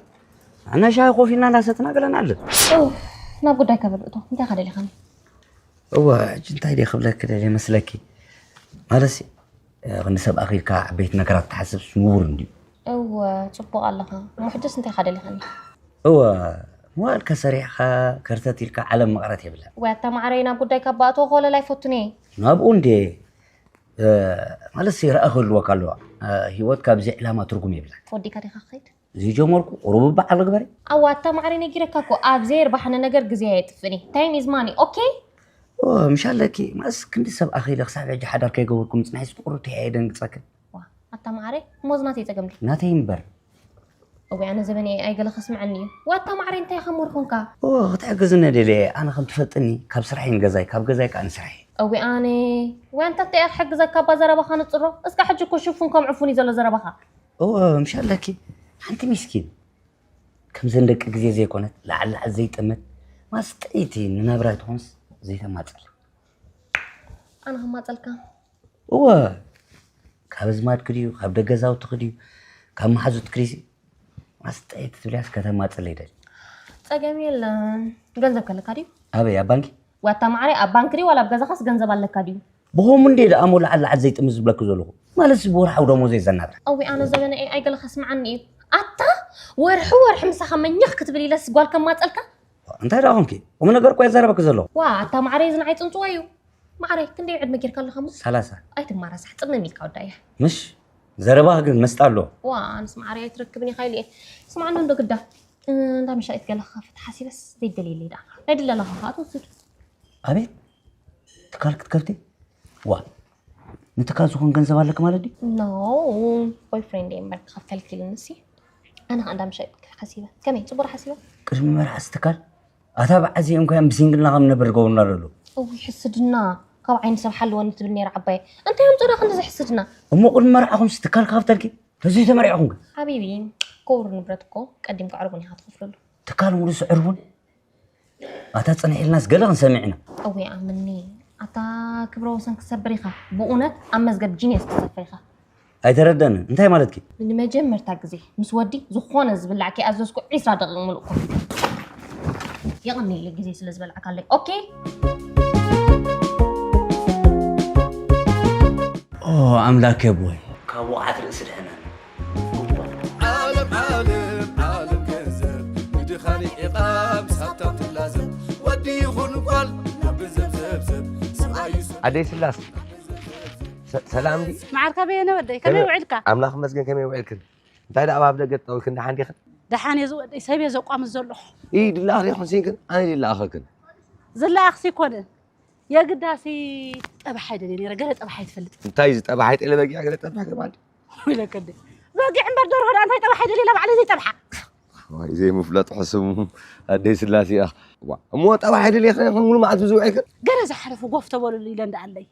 ኣነ ሻሂ ኮፍ ኢልና እንዳሰትና ገለና ኣለ እው ናብ ጉዳይ ከበልእቶ እንታይ ኢኻ ደሊኻኒ እወ ሕጂ እንታይ ድየ ክብለኪ ደልየ መስለኪ ማለትሲ ክንዲ ሰብ ኣኺልካ ዓበይቲ ነገራት ትሓስብስ ንቡር እንድዩ እወ ፅቡቕ ኣለኻ እሞ ሕጅስ እንታይ ኢኻ ደሊኻኒ እወ መዋእልካ ሰሪሕኻ ከርተት ኢልካ ዓለም መቕረት የብላን ወይ ኣታ ማዕረይ ናብ ጉዳይ ካብ ብኣተወ ኮለል ኣይፈቱን እየ ናብኡ እንድየ ማለትሲ ራኢ ክህልወካ ኣለዋ ሂወት ካብዚ ዕላማ ትርጉም የብላን ወዲእካ ዲኻ ክኸይድ ዘይጀመርኩ ቁሩብ በዓል ግበሪ። ኣዋ ኣታ ማዕረ ነጊረካ እኮ ኣብ ዘይርባሕኒ ነገር ግዜ ኣየጥፍእን እየ። Time is money okay። ኦ ምሽ ኣለኪ ማስ ክንዲ ሰብ ኣኺለ ክሳብ ሕጂ ሓዳር ከይገበርኩ ምጽናሕስ ቁሩብ ተይ ኣየደንግጸክን። ዋ ኣታ ማዕረ እሞ እዚ ናተይ ጸገም ድዩ? ናተይ እምበር። እወ ኣነ ዘበነይ ኣይገለ ከስምዐኒ እዩ። ዋታ ማዕረ እንታይ ከም ወርኮንካ? ኦ ክትሕግዝኒ ደልየ ኣነ ከም ትፈልጥኒ ካብ ስራሐይ ንገዛይ ካብ ገዛይ ከኣ ንስራሐይ። እወ ኣነ ወይ ኣንታ እንታይ እየ ክሕግዘካ እባ ዘረባኻ ንጽሮ። እስካ ሕጂ እኮ ሽፉን ከም ዕፉን እዩ ዘሎ ዘረባኻ። እወ ምሽ ኣለኪ ሓንቲ ሚስኪን ከምዘን ደቂ ግዜ ዘይኮነት ላዕሊ ላዕሊ ዘይጥምት ማስጠይቲ ንናብራ ትኾንስ ዘይተማፀል ኣነ ከማፀልካ እወ ካብ ኣዝማድኪ ድዩ ካብ ደገዛውትኺ ድዩ ካብ መሓዙትኪ ድዩ ማስጠይቲ ትብልያስ ከተማፅል ይደል ፀገም የለን ገንዘብ ከለካ ድዩ ኣበይ ኣብ ባንኪ ዋታ ማዕረ ኣብ ባንክ ድዩ ዋላ ኣብ ገዛኻስ ገንዘብ ኣለካ ድዩ ብኸምኡ እንድየ ደኣ እሞ ላዕሊ ላዕሊ ዘይጥምዝ ዝብለኪ ዘለኹ። ማለትሲ ብወርሓዊ ደሞዘይ ዘናብራ። እውይ ኣነ ዘበነ ኤኣይ ገለ ከስምዓኒ እዩ። ኣታ ወርሒ ወርሒ ምሳኻ መኛኽ ክትብል ኢለስ ጓል ከማፀልካ። እንታይ ደኣ ኾንኪ? ቁምነገር እኮ እየ ዝዛረበኪ ዘለኹ። ዋእ ኣታ ማዕረይ እዚ ንዓይ ፅንፅዋይ እዩ። ማዕረይ ክንደይ ዕድመ ጌርካ ኣለኻ እሞ? ሰላሳ። ኣይትማራሳሕ ፅምም ኢልካ ወዳእያ። ምሽ ዘረባኺ ግን መስጣ ኣለዎ። ዋእ ኣነስ ማዕረይ ኣይትረክብን ኢኻ ኢለ እየ። ስምዓኒ እንዶ ግዳ እንዳ መሻጢት ገለ ክኸፍት ሓሲበስ ዘይደልየለይ ደኣ። ናይ ድለላኻ ኸዓ ትወስድ። ኣቤት ትካል ክትከፍቲ ዋእ ንትካል ዝኾን ገንዘብ ኣለኪ ማለት ድዩ? No boyfriend እየ እምበር ክኸፍተልኪ ኢሉኒሲ ኣነ ኸዓ እንዳ ምሻጥ ሓሲበ ከመይ ፅቡቅ ሓሲበ ቅድሚ መርዓስ ትካል ኣታ በዓል እዚኦም ከ ብሲንግልና ከም ነብር ገበሩና ዘሎ እውይ ሕስድና ካብ ዓይኒ ሰብ ሓልወኒ ትብል ነይራ ዓባየ እንታይ ኣምፅኦ ዳ ክንድዚ ሕስድና እሞ ቅድሚ መርዓኹምስ ትካል ክኸፍተልኪ ተዘይተመሪዕኹም ከ ሓቢቢ ክቡር ንብረት እኮ ቀዲምካ ዕርቡን ኢኻ ትኸፍለሉ ትካል ሙሉስ ዕርቡን ኣታ ጽንሕ ኢልናስ ገለ ክንሰምዕ ኢና። እወ ይኣምኒ ኣታ ክብረ ወሰን ክትሰብር ኢኻ ብእውነት ኣብ መዝገብ ጂንየስ ክትሰፍር ኢኻ። ኣይተረደንን እንታይ ማለትኪ? ንመጀመርታ ግዜ ምስ ወዲ ዝኾነ ዝብላዕ ከይኣዘዝኩ ዒስራ ደቂቕ ምሉእ ኮፍ ኢለ። የቐንየለይ ግዜ ስለ ዝበላዕካለይ ኦኬ። ኦ ኣምላክ ኣቦይ ካብ ወቕዓት ርእሲ ድሕነና። ዓለም ዓለም ዓለም ገንዘብ ንድኻ ኒዒቓ ምስ ሃብታም ትላዘብ ወዲ ይኹን ጓል ናብ ገንዘብ ዘብዘብ ሰብኣይ እዩ ሰብ ኣደይ ስላስ ሰላም ዲ መዓርካ በየነ ወደይ ከመይ ውዕልካ ኣምላኽ መስገን ከመይ ውዕልክን እንታይ ደኣ ኣብ ደገ ጠውልክን ደሓን ዲኽን ደሓን እየ ዝወደይ ሰብ እየ ዘቋምት ዘለኹ ኢ ድላኽ ዲኹን ሲንክን ኣነ ድላኣኸክን ዝለኣኽሲ ይኮነ የግዳሲ ጠባሕ ኣይደልየ ነይረ፣ ገለ ጠባሕ ኣይትፈልጥ። እንታይ እዚ ጠባሕ ኣይጠለ በጊዕ ገለ ጠባሕ ገባል። ይለከ እንዴ በጊዕ እምበር ደርሆ ደኣ እንታይ ጠባሕ ኣይደልየ ኢላ ባዕለይ ዘይጠብሓ። ወይ ዘይምፍለጥ ሕሱም ኣደይ ስላሴ ኣኽ። ዋ እሞ ጠባሕ ኣይደልየ ከ ሙሉ መዓልቲ ዝውዕል ከ? ገለ ዝሓለፉ ጎፍ ተበሉሉ ኢለ እንዳ ኣለይ።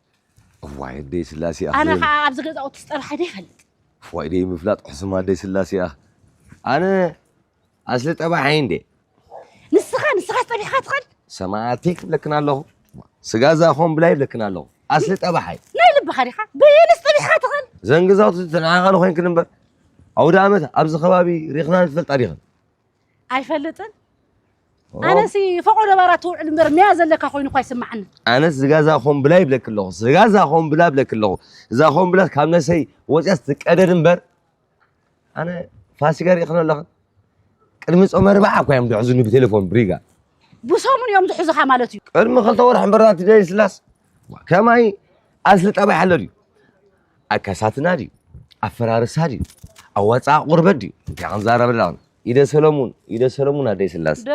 እዋይ ኣደይ ስላሴ ኣኽ። ኣነ ዘይ- ከዓ ኣብዚ ገዛውትስ ጠባሕ ኣይደይፈልጥ። ዋይ ደይ ምፍላጥ ሕሱም ኣደይ ስላሴ ኣኽ። ኣነ ኣስሊ ጠባሓይ እንዴ ንስኻ ንስኻ ጠቢሕካ ትኽእል። ሰማዕቲ ክብለክን ኣለኹ። ስጋ ዛኾም ብላ ይብለክን ኣለኹ። ኣስሊ ጠባሓይ ናይ ልብኻ ዲኻ ብይንስ ጠቢሕካ ትኽእል። ዘን ገዛውቲ ተነዓቓሉ ኮይንክን እምበር ኣውደ ኣመት ኣብዚ ከባቢ ሪኽና ንፈልጣ ዲኽን? ኣይፈልጥን። ኣነሲ ፈቆዶ ባራ ትውዕል እምበር ሚያ ዘለካ ኮይኑ እኳ ይስማዓኒ። ኣነስ ዝጋ እዛ ኮምብላ ይብለኪ ኣለኹ። ዝጋ እዛ ኮምብላ ይብለኪ ኣለኹ። እዛ ኮምብላ ካብ ነሰይ ወፅያስ ትቀደድ እምበር ኣነ ፋሲካ ሪእኽን ኣለኽን። ቅድሚ ጾመ ርብዓ እኳ እዮም ዝሕዙኒ ብቴሌፎን ብሪጋ። ብሰሙን እዮም ዝሕዙኻ ማለት እዩ። ቅድሚ ክልተ ወርሒ እምበር ናቲ ደይ ስላስ ከማይ ኣስሊ ጠባይ ሓሎ ድዩ? ኣከሳትና ድዩ? ኣፈራርሳ ድዩ? ኣዋፃኣ ቁርበት ድዩ? እንታይ ክንዛረብ ኣለና? ኢደ ሰለሙን ኢደ ሰለሙን ኣደይ ስላስ። ዶ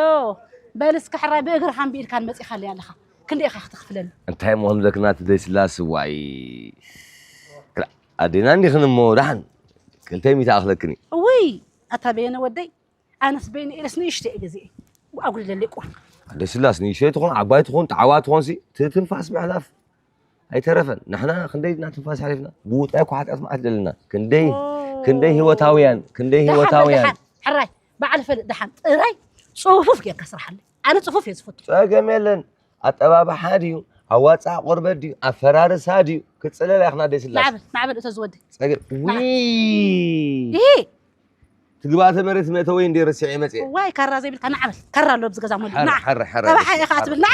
በል እስከ ሕራይ ብእግርኻን ብኢድካን መፂኻለይ ኣለኻ። ክንደይ ኢኻ ክትኽፍለኒ? እንታይ እሞ ክንብለክን ኣቲ ደይ ስላስ ዋይ። ኣዴና እንዲኽን እሞ ዳሕን ክልተ ሚእቲ ኣኽለክኒ። እውይ ኣታ በየነ ወደይ ኣነስ በይነ ኢለስ ንእሽተይ እየ ገዚኤ ኣጉድለለይ ቁሩብ። ኣደይ ስላስ ንእሽተይ ትኹን ዓባይ ትኹን ጣዕዋ ትኹን ሲ ትትንፋስ ምሕላፍ ኣይተረፈን። ንሕና ክንደይ ድና ትንፋስ ሓሊፍና ብውጣይ እኮ ሓጢኣት መዓት ደለና። ክንደይ ክንደይ ህይወታውያን ክንደይ ህይወታውያን። ሕራይ በዓል ፈልጥ ደሓን ጥራይ ፅፉፍ ጌርካ ስርሓለይ። ኣነ ፅፉፍ እየ ዝፈቱ። ፀገም የለን። ኣጠባብሓ ድዩ ኣዋፃእ ቆርበት ድዩ ኣፈራርሳ ድዩ ክፅለል ያኽና ደይ ስላስ። ናዕበል ናዕበል እቶ ዝወዲ። ፀገም ውይ ይሄ ትግባተ መሬት መእተወይ እንደ ረሲዐ መፅአ። ዋይ ካራ ዘይብልካ ናዕበል ካራ ኣሎ ኣብዚ ገዛ ሞሉ። ና ተባሓ ኢኻ ትብል ና።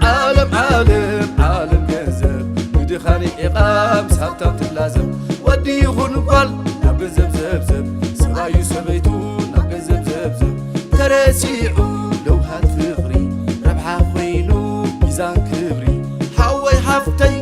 ዓለም ዓለም ዓለም ገንዘብ ንድኻን ኢቓ ምስ ሃብታም ትላዘብ። ወዲ ይኹን ጓል ናብ ገንዘብ ዘብዘብ፣ ሰብኣዩ ሰበይቱ ናብ ገንዘብ ዘብዘብ። ተረሲዑ ለውሃት ፍቕሪ ረብሓ ኮይኑ ሚዛን ክብሪ። ሓወይ ሓፍተይ